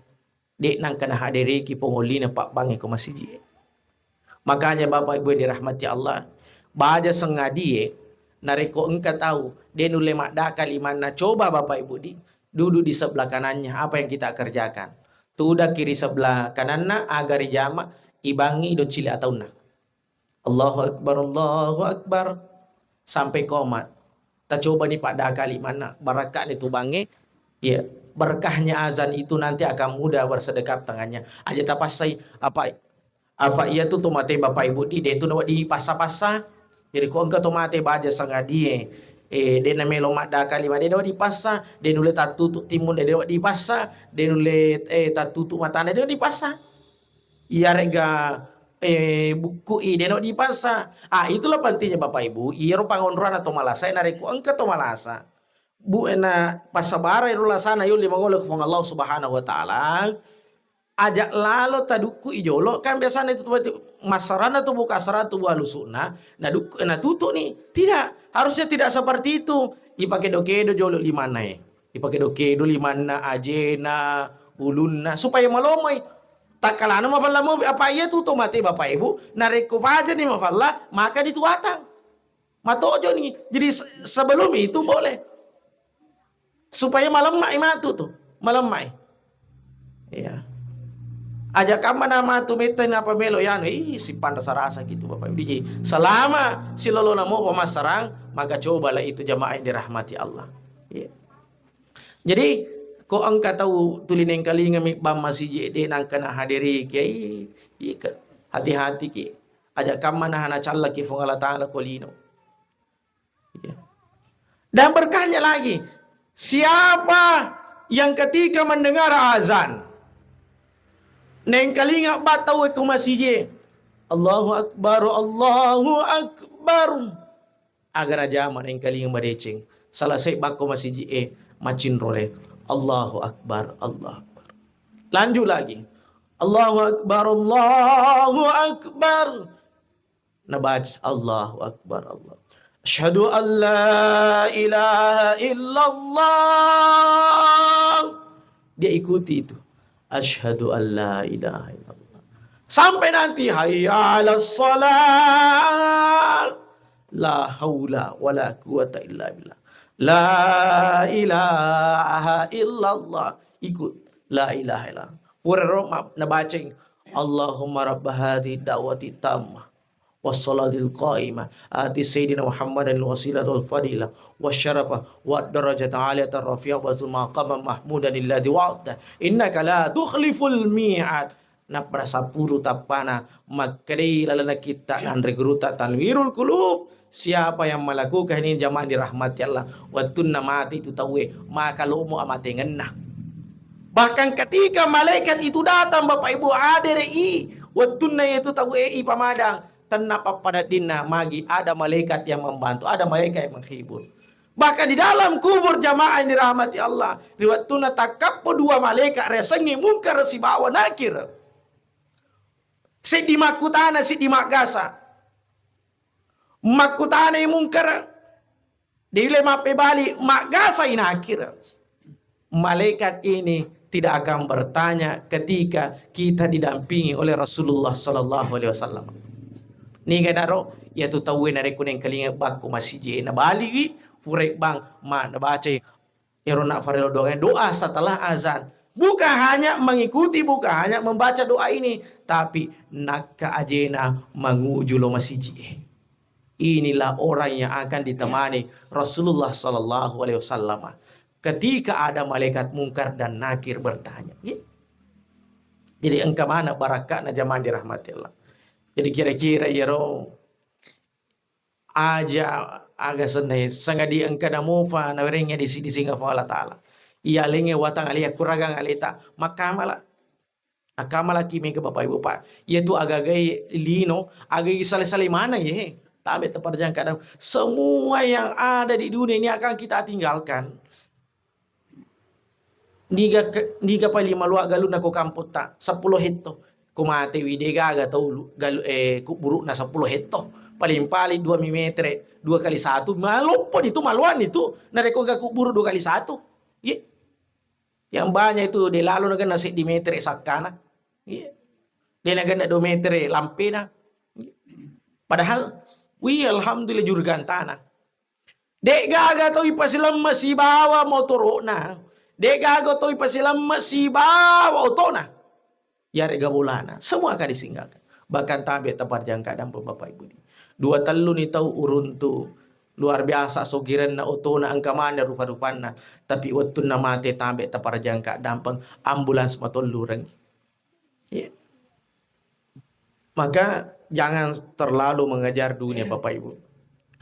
de' nangka nahadereki pongolline pabbangnge ko masiji'e. Makanya Bapak Ibu yang dirahmati Allah, baja sengadie, narekko engka tau de' nulle maddaka limanna, coba Bapak Ibu di, duduk di sebelah kanannya, apa yang kita kerjakan? Tudakki ri sebelah kananna, aga rijama, ibangngi doccili ataunna. Allahu Akbar, Allahu Akbar. Sampai komat. Tacobani paddaka limanna. Barakka'ni tu bangnge. Iya. Berkahnya azan itu nanti akan mudah bersedekap tangannya. Aja tapassai. Apa, apa iya tu tomate Bapak Ibu di, de' tu nawedding dipassa-passa. Jadi ko engka tomate baja sangadie, eh, de' namelo maddaka lima, de' nawedding dipassa, de' nulle tattutu timun, de' nawedding dipassa, de' nulle, eh, tattutu matana, de' nawedding dipassa. Iyarega, eh, bukku i de' nawedding dipassa. Ah, itulah pentingnya Bapak Ibu, iyaro pangonroanna to malasa, narekko engka to malasa, bu, na passabara ero lasana yolli mangolo ko Puang Allah Subhanahu wa Ta'ala, aja lalo tadukku i jolo, kan biasanya itu massaranna tubuh kasarana tubuh halusuna, na dukku, na tutu ni. Tidak, harusnya tidak seperti itu. Ipake dokedo jolo limanna e. Ipake dokedo limanna, ajena, ulunna, supaya malomoi. Takkalana mafalla mopi, apa iya tu tomate Bapak Ibu, narekko pajani mafalla, maka dituatang. Matojoni. Jadi se-, sebelum itu boleh. Supaya malemma'i matu tu, malemma'i. Iya. Aja kamma na matu metta napa melo yanu, ih, sipan rasa-rasa gitu Bapak Ibu. Jadi selama silolona mo pemassarang, maka cobalah itu jamaah yang dirahmati Allah. Iya. Jadi, ko engka tau tuli nengkalingami bang masiji de' nangka nahadiri kiai, ika, hati-hati ki. Aja kamma nahana callaki Fuang Allah Ta'ala ko lino. Ya. Dan berkahnya lagi, siapa yang ketika mendengar azan, nengkalinga ba tau ko masiji, Allahu Akbar, Allahu Akbar. Aga najama nengkalinga madeceng. Salasai bakko masiji e, macinrole. Allahu Akbar, Allahu Akbar. Lanjut lagi. Allahu Akbar, Allahu Akbar. Nabaca, Allahu Akbar, Allah. Asyhadu an la ilaha illallah. Dia ikuti itu. Asyhadu an la ilaha illallah. Sampai nanti, hayya 'alas shalah. La haula wala quwata illa billah. La ilaha illallah. Ikut. La ilaha illallah. Pura ro ma-, nabaceng, "Allahumma rabba hadhihi da'wati tammah, wassalatil qaimah, ati sayyidina Muhammadan wasilata wal fadilah, wasyarafa, wad darajata aliyata rafi'ah, wa maqaman mahmudan alladhi wa'adta, innaka la tukhliful mi'ad." Nappa sapuru tappana, makkedai lalenna kitta nanre gurutta Tanwirul Qulub, siapa yang melakukan ini jamaah dirahmati Allah, wettunna mate itu tauwe, maka lomo amatengenna. Bahkan ketika malaikat itu datang, Bapak Ibu, hadere i, wettunna itu tauwe i pamadang, tenna pappadaddinna, magi ada malaikat yang membantu, ada malaikat yang menghibur. Bahkan di dalam kubur jamaah yang dirahmati Allah, ri wettunna takkappo dua malaikat riasengnge Mungkar sibawa Nakir. Seddi makkutana, seddi maggasa. Makkutana i Mungkar, de ulle mappebali, maggasa i Nakir. Malaikat ini tidak akan bertanya ketika kita didampingi oleh Rasulullah sallallahu alaihi wasallam. Niga naro, iyatu tauwe narekko nengkalinga bakko masiji e, nabaliwi, purai bang, ma nabacai ero na farelo doa, doa setelah azan. Bukan hanya mengikuti, bukan hanya membaca doa ini, tapi nakka ajena manguju lo masiji e. Inilah orang yang akan ditemani Rasulullah sallallahu alaihi wasallam ketika ada malaikat Mungkar dan Nakir bertanya. Jadi engka mana barakka'na jamaah dirahmati Allah. Jadi kira-kira iyaro aja aga senna sangadi engka namofa nawerengnge disi-, disingafang Allah Ta'ala. Iya lengnge watang alia kuragang aleta makkamala. Akkamalaki mega Bapak Ibu, Pak. Iyatu agagai lino, agagai sale-sale maneng ye. Tabe taparjang kadang semua yang ada di dunia ini akan kita tinggalkan. Niga ke-, niga paling malua galunna ko kampotta, seppulo hetto. Ko matewi de gaga tau lu-, galu-, eh, kuburu'na seppulo hetto. Paling-paling dua metere, dua kali satu, maloppo itu, maluan itu. Narekko ga kuburu dua kali satu. Ye. Yang banyak itu de lalo nagenna seddi metere sakkana. Iya. De nagenna dua metere lampena. Padahal, wih, alhamdulillah jurgantana. De gaga tau ipasilamme sibawa motoro'na. De gaga tau ipasilamme sibawa otona. Yarega bolana. Semua akan ditinggalkan. Bahkan tabe taparjang kadang pun Bapak Ibu. Dua tellu ni tau uruntu. Luar biasa sogirenna otona engka maneng rupa-rupanna. Tapi wettunna mate tabe taparjang kadampeng ambulans matollureng. Iya. Maka jangan terlalu mengejar dunia, Bapak Ibu.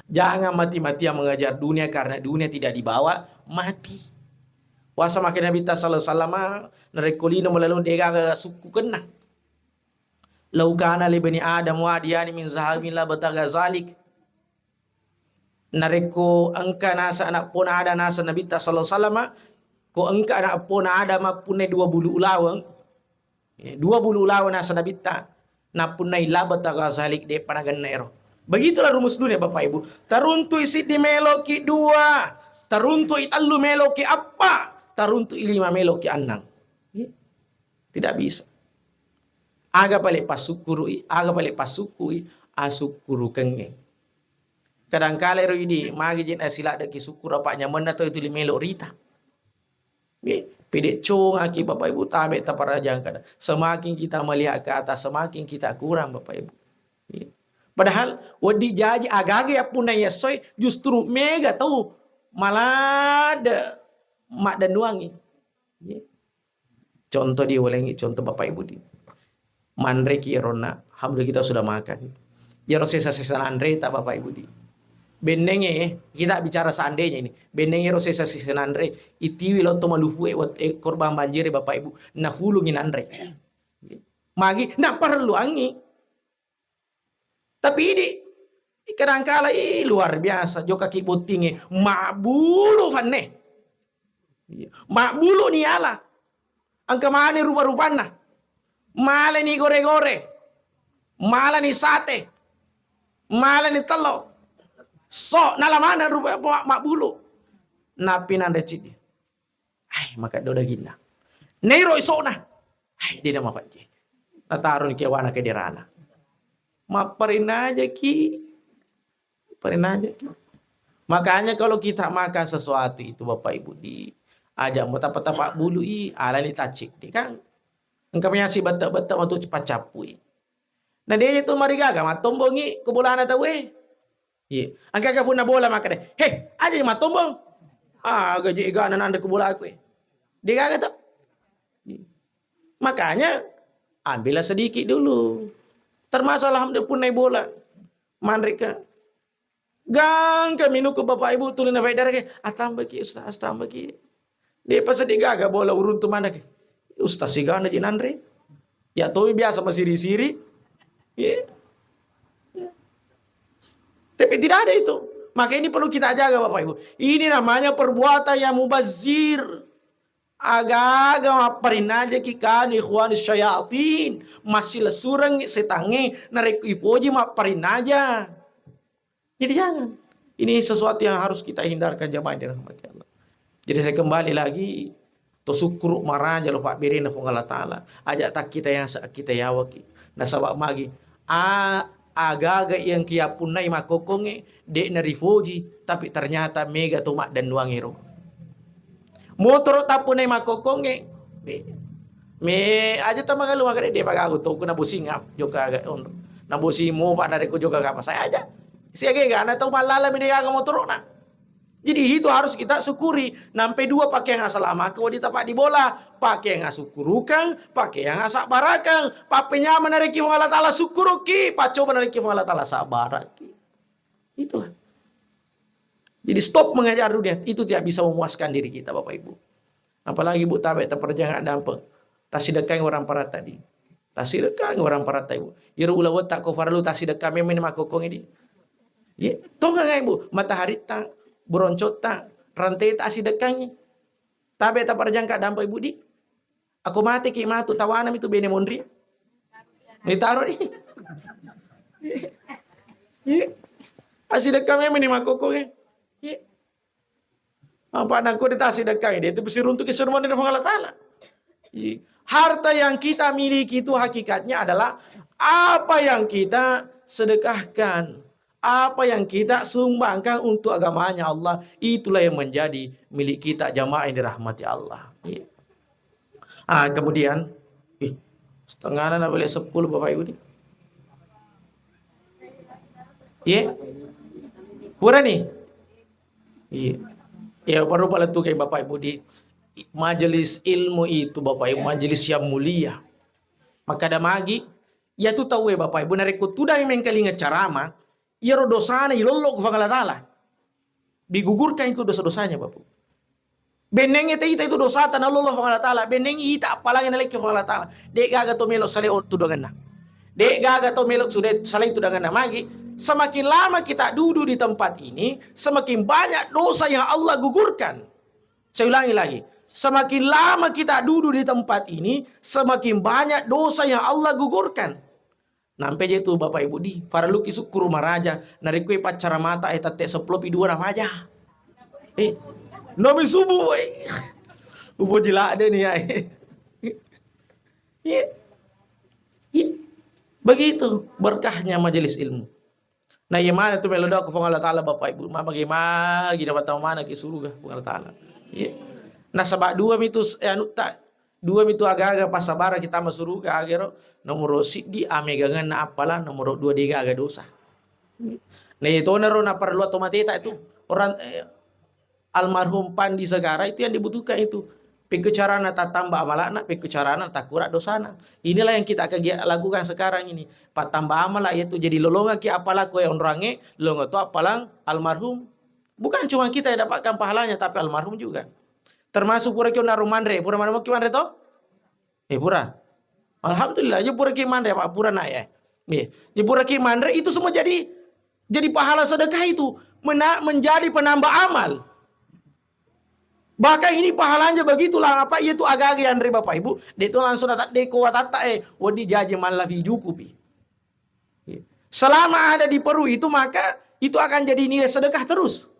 Jangan mati-matian mengejar dunia karena dunia tidak dibawa mati. Puasa makin Nabi sallallahu alaihi wasallam narekko lino melalui degaga sukkukenna. Laukana li bani Adam wadiyani min zahabin labtagha zalik. Narekko engka nasa anak pona ada nasa Nabitta sallallahu alaihi wasallam, ko engka anak pona ada mappunna dua bulu ulaweng, eh, dua bulu ulaweng nasa Nabitta, nappunnai labtagha zalik, de panagenna ero. Begitulah rumus dunia, Bapak Ibu. Taruntui siddi meloki dua, taruntui tellu meloki appa, taruntui lima meloki annang. Tidak bisa. Aga pale pasukkurui, aga pale pasukkui, asukkurukengnge. Kadangkala ero idi, magi je nasiladdeki sukkuru apa nyamenna to itu limelo rita. Ye, pede congaki Bapak Ibu tabe taparajang kada. Semakin kita melihat ke atas, semakin kita kurang Bapak Ibu. Ye. Padahal wedding jaji agaga yappunna yessoe justru mega tau malade maddennuangi. Ye. Contoh di ulengi, contoh Bapak Ibu di. Manreki eronna, alhamdulillah kita sudah makan. Yero sesa-sesa nanre ta Bapak Ibu di. Bennenge, kita bicara seandainya ini. Bennenge ro sesa-sesa nanre, itiwi lotto malupu e, wat-, eh, korban banjir e Bapak Ibu. Nafulungi nanre. Magi, naparelluangi. Tapi idi, kadangkala, ih, luar biasa, jokaki bottinge, mabbulu fanne. Iya. Mabbulu ni ala. Engka mani rupa-rupanna. Maleni gore-gore. Maleni sate. Maleni tello. So, nala maneng rupa ma-, mabbulu. Nappi nanre ciddi. Ai, makaddo daginna. Nairo isona. Ai, dena mapajje. Nataroni kewana kederana. Mapparinajaki. Parinajaki. Makanya kalau kita makan sesuatu itu, Bapak Ibu, di aja mau tapa-tapa bului, alani tacik di kan. Engka masi betta-betta matu pacappui. Nah, dia itu marigaga mattombongi ke bolana tau eh. Iya. Engka ka punna bola maka deh. Heh, aja mattombong. Ah, gaji gana nanda ke bola aku eh. Dia gaga tuh. Iya. Makanya ambillah sedikit dulu. Termasuk alhamdulillah punna bola. Manrika. Gangka minukku Bapak Ibu tuli na faedah ke, atambaki Ustaz, atambaki. Dia pas di gaga bola uruntu mana ke. Ustaz sigana ji nanre. Ya tomi biasa masiri-siri. Iya. Tapi tidak ada itu. Maka ini perlu kita jaga Bapak Ibu. Ini namanya perbuatan yang mubazir. Aga-aga mapparinajaki kanu ikhwani syayatin. Massilessureng setangnge narekko ipoji mapparinaja. Jadi jangan. Ini sesuatu yang harus kita hindarkan jamaah yang dirahmati Allah. Jadi saya kembali lagi, to sukkuru maraja lo pabberena Puang Allah Ta'ala. Aja tak kita yang sa-, kita yawaki. Nasaba magi, a-, agaga yang kiapunnai makkokkongnge, de' narifoji, tapi ternyata mega to maddennuang ero. Motoro tappunnai makkokkongnge, me aja tamagalung aga de' de' pagagu to kuna bosinga joka aga on. Na bosi mo pa narekko joka kapa saya aja. Siaga ga ana tau mallala mi de' aga motorona. Jadi itu harus kita syukuri. Nampe dua pakeang asalamakeng wedding tapa di bola. Pakeang asukkurukang, pakeang asabbarakang. Pappenyameng narekki Puang Allah Ta'ala sukkuruki, paccoba narekki Puang Allah Ta'ala sabbaraki. Itulah. Jadi stop mengejar dunia. Itu tidak bisa memuaskan diri kita, Bapak Ibu. Apalagi Bu tabe taperjang dampeng. Tasidekkangi orang parat tadi. Tasidekkangi orang parat tadi, Bu. Iro ulawetta ko farlu tasidekka memang makkokkongnge di. Ye, tonga ngai Bu, mataharitta, buroncotta, ranteta asidekkangi. Tabe taperjang dampeng Ibu di. Ako mateki matu tawana mitu bene monri. Ditaro di. Ye. Asidekka memang makkokkongnge. Ye. Apa nangko ditasidekkai dia itu bisa runtuki surga dari Puang Allah Ta'ala. Iya. Harta yang kita miliki itu hakikatnya adalah apa yang kita sedekahkan, apa yang kita sumbangkan untuk agamanya Allah, itulah yang menjadi milik kita jamaah yang dirahmati Allah. Iya. Ah, kemudian, ih, setengahna na balik sepuluh Bapak Ibu nih. Iya. Pura nih. Iya. Ya, baru pala tu kayak Bapak Ibu di majelis ilmu itu, Bapak Ibu, majelis yang mulia. Maka ada magi, ya tu tahu ya Bapak Ibu, narekko tudang mengkalinga ceramah, iyaro dosana ilollo ku Puang Allah Ta'ala. Digugurkan itu dosa-dosanya, Bapak. Bennengngi ita itu dosata nalollo Puang Allah Ta'ala, bennengngi ita apalagi nalekki Puang Allah Ta'ala. De' gaga to melo salai tudanganna. De' gaga to melo sude salai tudanganna. Magi, semakin lama kita duduk di tempat ini, semakin banyak dosa yang Allah gugurkan. Saya ulangi lagi. Semakin lama kita duduk di tempat ini, semakin banyak dosa yang Allah gugurkan. Nampe je tu Bapak Ibu di, farelluki sukkuru maraja, narekko paccara mata e tette seppulo pi dua na maja. Eh, nomi subuh, woi. Upoji ladde ni ai. Iya. Iya. Begitu berkahnya majelis ilmu. Nah, iya mana tu melo doa ke Puang Allah Ta'ala Bapak Ibu, ma bagi magi dapat tahu mana ke surga Puang Allah Ta'ala. Iya. Nasaba dua mitu, eh, anu ta, dua mitu aga-aga passabarang kita ma suruga agero, nomoro siddi ameganganna appala, nomoro dua de' gaga dosa. Nah, itu naro naparellu atau mateta itu orang, eh, almarhum Pandi Segara itu yang dibutuhkan itu. Pekko carana tatamba amalakna, pekko carana takura dosana. Inilah yang kita kegi-, lakukan sekarang ini. Patamba amalak yaitu jadi lolongaki appala ko onroangnge, longo to appalang almarhum. Bukan cuma kita yang dapatkan pahalanya, tapi almarhum juga. Termasuk pura ki onrong manre, pura manre ki manre to? Eh, pura. Alhamdulillah, ya pura ki manre, Pak, pura naik ya. Nih, ya pura ki manre itu semua jadi, jadi pahala sedekah itu mena-, menjadi penambah amal. Bahkan ini pahalanya begitulah apa yaitu aga-aga yang dari Bapak Ibu, de' itu langsung datang de' ko watatta eh, wadi jaji malah jukupi. Selama ada di Peru itu, maka itu akan jadi nilai sedekah terus.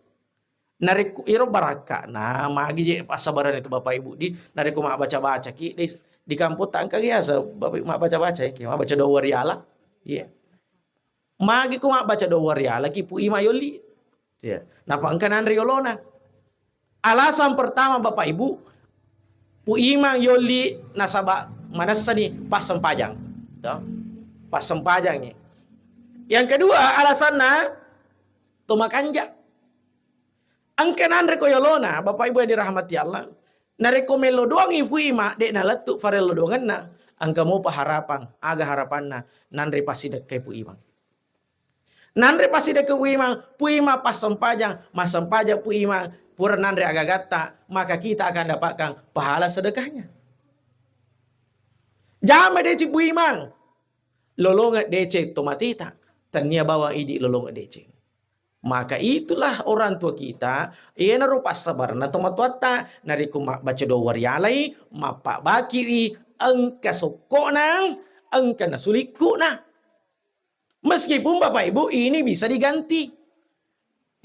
Narekko iro barakka'na, magi je passabarang itu Bapak Ibu di, narekko mabbaca-baca ki, di, di kampung tangka biasa Bapak Ibu mabbaca-baca ki, mabbaca dua riala. Iya. Magi ko mabbaca dua riala ki, pu ima yoli. Ya. Napa engka nanre yolona. Alasan pertama, Bapak Ibu, Pu Imang yolli nasaba manessani passempajang. To? Passempajangngi. Yang kedua, alasanna to makanja. Engka nanre ko yolona, Bapak Ibu yang dirahmati Allah. Narekko mello doangi Pu Imang, de' nalettu farello doangenna, engka mopa harapang, aga harapanna, nanre passidekkai Pu Imang. Nanre passidekkai Pu Imang, Pu Imang passempajang, massempajang Pu Imang, pura nanre agagatta, maka kita akan dapatkan pahala sedekahnya. Jama deceng Pu Imang, lolongeng deceng tomateta, tennia bawang idi lolongeng deceng. Maka itulah orang tua kita, iyanaro passabarenna tomatoatta, narekko mabbaca doa warialai, mappabbakiwi, engka sokkona, engka nasulikkuna. Meskipun Bapak Ibu ini bisa diganti.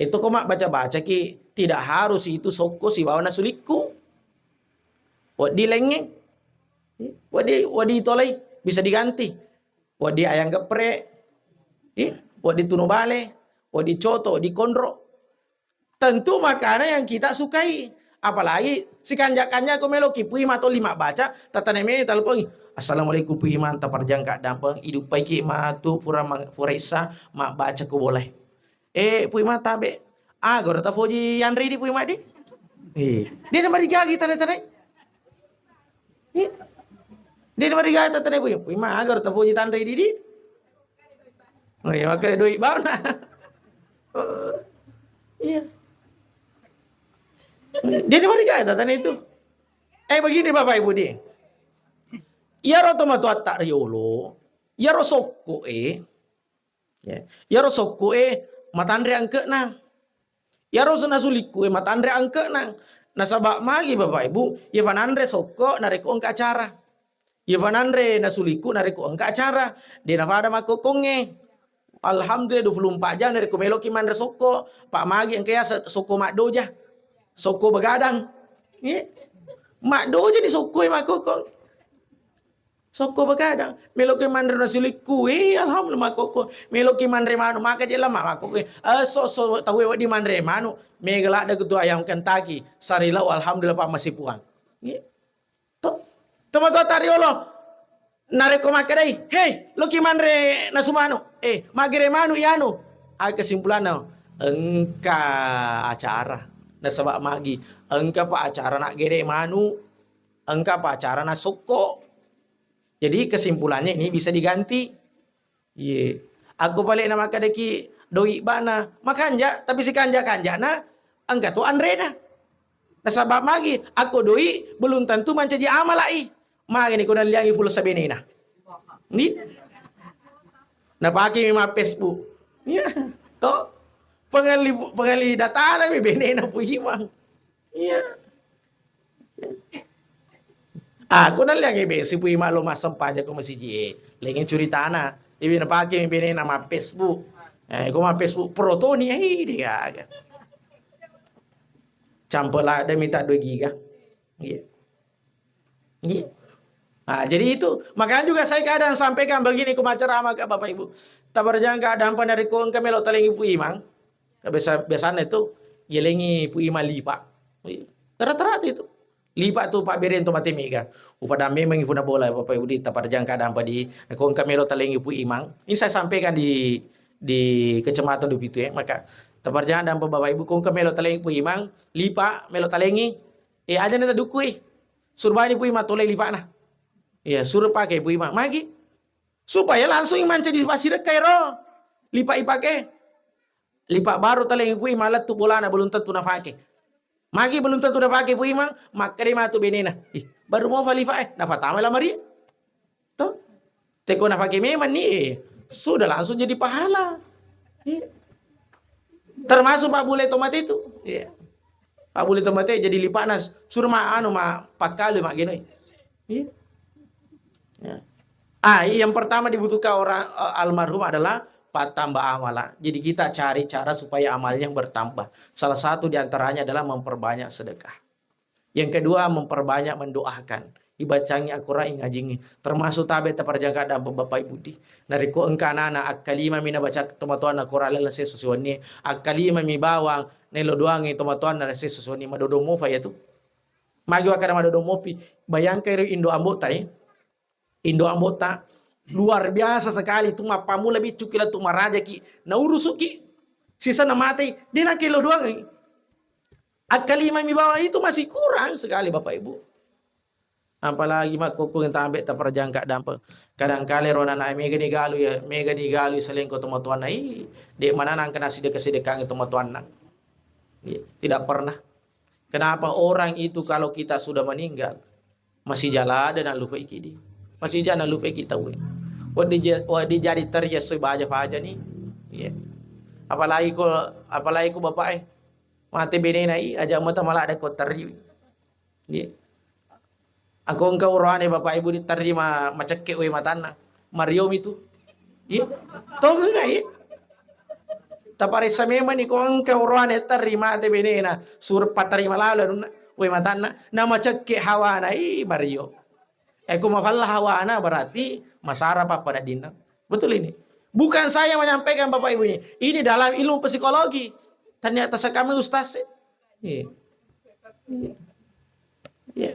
Itu ko mabbaca-bacaki, tidak harus itu sokko sibawa nasulikku. Wedding lengngeng. Wedding, wedding tolai, bisa diganti. Wedding ayam geprek. Ih, wedding tunu bale, wedding coto, wedding konro. Tentu makanan yang kita sukai. Apalagi sikanja-kanja ko meloki Pu Imang toli mabbaca, tatane me telepon. "Assalamualaikum Pu Imang, taparjang ka dampeng, iduppaiki matu pura mang-, pura issa mabbaca ko boleh." Eh, Pu Imang tabe. Aga ro tapoji yanre di Pu Imang di? Eh, de' namarigagi tane-tane. Eh, de' namarigagi tane-tane Pu Imang. Pu Imang, aga ro tapoji tanre di di? Oh iya, makanya doi bauna. Iya. De' namarigagi tane itu. Eh, begini Bapak Ibu di. Iyaro tomatoatta riolo, iyaro sokko e, Ya. Iyaro sokko e matanre angke'na. Iyaro nasulikku e matanre angke'na. Nasaba magi Bapak Ibu, iya fananre sokko narekko engka acara. Iya fananre nasulikku narekko engka acara. De' napada makkokkongnge. Alhamdulillah dua puluh empat jam narekko meloki manre sokko, pa magi engka yaseng sokko maddoja. Sokko begadang. Iya. Maddoja ni sokko e makkokkong. Sokko begadang, meloki manre nasulikku, eh, alhamdulillah makkokko. Meloki manre manu, maka je lama makkokko. Eh, so, so, tau wedding manre manu, mega ladde tu ayam Kentucky, sarilau, alhamdulillah, pa masipuang. Iya. To, tomatoatta riolo. Narekko makkedai, "Hei, loki manre nasu manu." Eh, maggere manu ianu. Aga kesimpulanna? Engka acara. Nasaba magi, engka pa acara naggere manu. Engka pa acara nasokko. Jadi kesimpulannya ini bisa diganti. Iye. Akko pale na makkedaki doi bana, makanja, tapi sikanja-kanjana engka to anrena. Nasaba magi, akko doi belum tentu mancaji amala'i. Magani ko nalliangi pulsa benena. Ni? Napake mi ma Facebook. Iya. To? Pengali, pengali datana mi benena Pu Imang. Iya. Ah, ko nalliangi besi Pu Imang lo massempajang ko masiji e. Lengi curitana. Iwi napake mi benena ma Facebook. Eh, ko ma Facebook pro toni, eh, digaga. Campur lada minta dua giga. Iya. Iya. Ah, jadi itu. Makanya juga saya kadang sampaikan begini ko maceramah ke Bapak Ibu. Tabarjang keadaan panariko engka melo talengi Pu Imang. Biasa, biasanya itu, yelengi Pu Imang lipa. Rata-rata itu. Lipa tu Pak Beren tu mate mega. Upada memang ibu na bola Bapak Ibu di taparjang keadaan padi. Ko engka melo talengi Pu Imang. Ini saya sampaikan di, di Kecamatan Dupitu ya. Maka taparjang dan Bapak Ibu ko engka melo talengi Pu Imang, lipa melo talengi. Eh, aja na tadukui. Surbani Pu Imang tolai lipana. Iya, suruh pakai Pu Imang. Magi. Supaya langsung mancaji pasidekkai ro. Lipa ipake. Lipa baru talengi Pu Imang lettu bolana belum tentu napake. Magi belum tentu napake Pu Imang, makkeda matu benena. Ih, baru mau lipa eh, napatama lamari. To? Teko napake memang ni, eh, sudah langsung jadi pahala. Iya. Termasuk Pak Bule Tomate itu. Iya. Pak Bule Tomate jadi lipana suruh ma anu ma pakkalu ma genoi. Iya. Ya. Ah, yang pertama dibutuhkan orang, eh, almarhum adalah patamba amala. Jadi kita cari cara supaya amalnya bertambah. Salah satu di antaranya adalah memperbanyak sedekah. Yang kedua, memperbanyak mendoakan. ibacangngi Al-Quran, ingajingngi. Termasuk tabe taparjangka dampeng Bapak Ibu di. Narekko engka anana akkalimami nabaca tomatoanna Quran laleng sesso siwenni, akkalimami bawang naelo doangngi tomatoanna sesso siwenni, madodong mofa iyatu. Magi wakkada madodong mofi, bayangkan ero indo ambo'ta, eh. Indo ambo'ta luar biasa sekali tu, mappamula biccuki lettu marajaki, naurusuki, sisana matei, de nakelo doangngi. Akkalimami bawang itu masih kurang sekali, Bapak Ibu. Apalagi makkukku tabe taparjangka dampeng. Kadangkala ro nana mega digalu ya, mega digalu selengko tomatoanna. Ih, de manana engka nasideka-sidekang tomatoanna. Iya, tidak pernah. Kenapa orang itu kalau kita sudah meninggal, masih jala ada nallupaiki di. Masih jala nallupaiki tauwe. Wedding ja-, wedding jadi terjadi baja-baja ni. Iya. Apalagi ko, apalagi ko bapak eh. Mate benena i, aja mata malah ada ko terri. Iya. Aku engka oroane Bapak Ibu diterri ma-, macekke wae matanna. Mario mitu. Iya. Tongeng ga, iya. Taparessa memang ni ko engka oroane terri mate benena. Sur patarima lalo anunna. Wae matanna. Na macekke hawana, ih, Mario. Eh, ko mafalla hawana berarti masara pappada dinna. Betul ini. Bukan saya menyampaikan Bapak Ibu ini. Ini dalam ilmu psikologi. Ternyata sekami ustaz sih. Iya. Iya. Iya.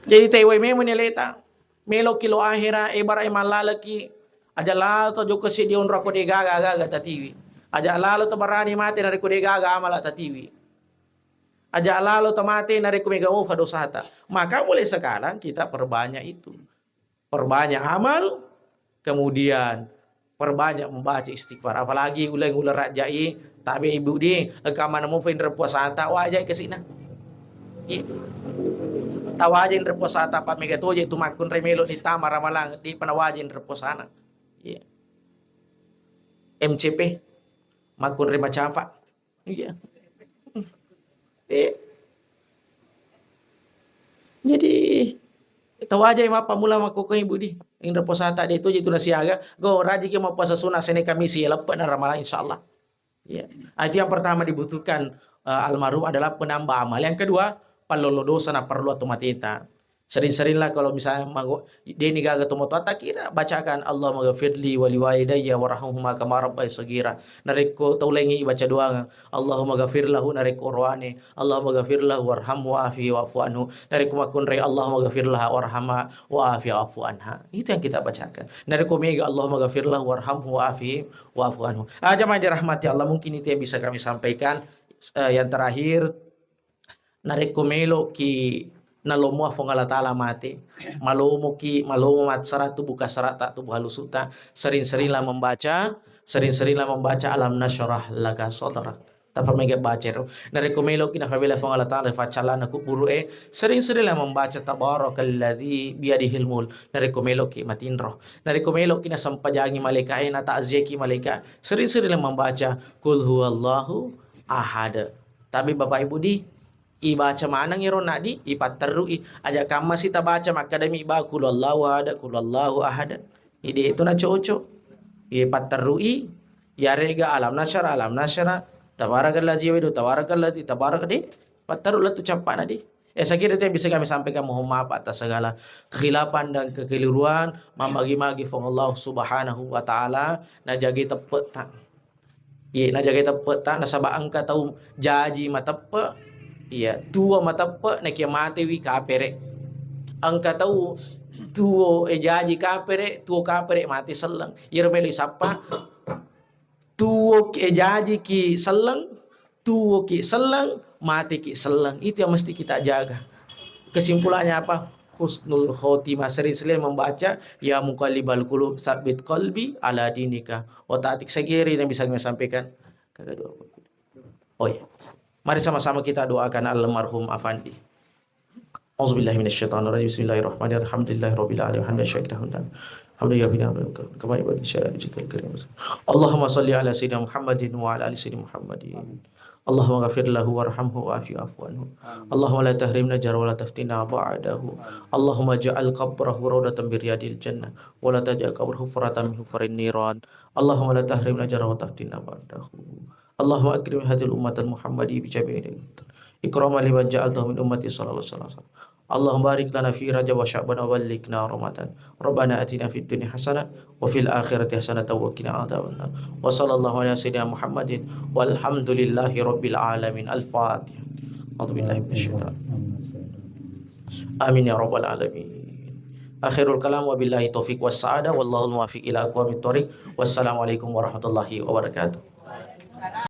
Jadi tewai memang ni leta. Meloki lo ahera, ebara e mallalaki. Aja lalo to joko seddi onro ko de gaga-gaga tatiwi. Aja lalo to barani mate narekko de gaga amala tatiwi. Aja lalo to mate narekko mega mofa dosata. Maka mulai sekarang kita perbanyak itu. Perbanyak amal, kemudian perbanyak membaca istighfar. Apalagi uleng-uleng rajai, tabe ibu di, engka mana mofa inre puasata, wajai kesina. Iya. Tawaja inre puasata, pa mega toje tu makkunre melo ni tama ramalang, di panawaja inre puasana. Iya. M C P, makkunre macafa. Iya. Eh. Jadi, tawajai mappamula makkokkoe Budi. Inre puasata de tu je tu nasiaga. Go rajiki mappuasa sunat Senin Kamisi, ya, leppe na Ramalang, insyaallah. Ya. Ah, itu yang pertama dibutuhkan, eh, almarhum adalah penambah amal. Yang kedua, pallolo dosa na perlu atau mateta. Sering-seringlah kalau misalnya mago-, deni gaga tomatoatta kira bacakan, "Allahumma ghafirli wa liwalidayya warhamhuma kama rabbayani shaghira." Narekko tau laingnge ibaca doang, "Allahumma ghafir lahu," narekko oroane, "Allahumma ghafir lahu warhamhu wa'afihi wa'fu anhu." Narekko makkunrai, "Allahumma ghafir laha warhamha wa'afiha wa'fu anha." Itu yang kita bacakan. Narekko mega, "Allahumma ghafir lahu warhamhu wa'afihi wa'fu anhu." Ah, jamaah yang dirahmati Allah, mungkin itu yang bisa kami sampaikan. Eh, yang terakhir, narekko meloki nalomoa Fuang Allah Ta'ala mate, malomoki, malomo massara tubuh kasarata, tubuh halusutta, sering-seringlah membaca, sering-seringlah membaca Alam Nasyrah Laka Sadrak. Tapamega baca ro. Narekko meloki nafabela Fuang Allah Ta'ala ri faccallana kuburu e, sering-seringlah membaca Tabarakalladzi biyadihil mulk. Narekko meloki matinro. Narekko meloki nasempajangi malaika e, natakziaki malaika, sering-seringlah membaca Qul huwallahu ahad. Tapi Bapak Ibu di, ibaca maneng ero nadi, ipatterui. Aja kamma si tabaca makkadami ba, "Qul huwallahu ahad, qul huwallahu ahad." Ide itu na cocok. Ipatterui, yarega Alam Nasyrah, Alam Nasyrah, Tabarakalladzi yawidu, Tabarakalladzi, Tabarak di, patteru lettu cappana di. Eh, saya kira itu yang bisa kami sampaikan. Mohon maaf atas segala kekhilafan dan kekeliruan. Mamagi-magi Fuang Allah Subhanahu wa Ta'ala, najagai teppetta. Iya, najagai teppetta, nasaba engka tau jaji mateppe, iya, tuo mateppe, nakia matewi kapere. Engka tau tuo, eh, jaji kapere, tuo kapere mate selleng. Iyaro melo isappa, tuo, eh, jaji ki selleng, tuo ki selleng, mate ki selleng. Itu yang mesti kita jaga. Kesimpulannya apa? Husnul khotimah. Sering-sering membaca, "Ya muqallibal qulub, tsabbit qalbi ala dinika." Otak atik segeri yang bisa kami sampaikan. Kagak doa. Oh iya. Mari sama-sama kita doakan almarhum Afandi. A'udzubillahi minasyaitonirrajim. Bismillahirrahmanirrahim. Alhamdulillahirabbil alamin. Hamdan syakira hamdan. Hamdan yuwafi ni'amahu kama yanbaghi li jalali wajhihi. Allahumma shalli ala sayyidina Muhammadin wa ala ali sayyidina Muhammadin. Allahumma ghafir lahu warhamhu wa'afihi wa'fu anhu. Allahumma la tahrimna ajrahu wa la taftinna ba'dahu. Allahumma ja'al qabrahu rawdatan min riyadil jannah wa la taj'al qabrahu hufratan min hufarin niran. Allahumma la tahrimna ajrahu wa la taftinna ba'dahu. Allahumma akrim hadhil ummatal Muhammadiyah bi jami'i ikraman liman ja'altahu min ummati sallallahu alaihi wasallam. اللهم بارك لنا في رجب وشعبان وبلغنا رمضان. ربنا آتنا في الدنيا حسنة وفي الآخرة حسنة وقنا عذاب النار. وصلى الله على سيدنا محمد والحمد لله رب العالمين. الفاتحة. أعوذ بالله من الشيطان. آمين يا رب العالمين. آخر الكلام وبالله التوفيق والسعادة والله الموفق إلى أقوم الطريق. والسلام عليكم ورحمة الله وبركاته.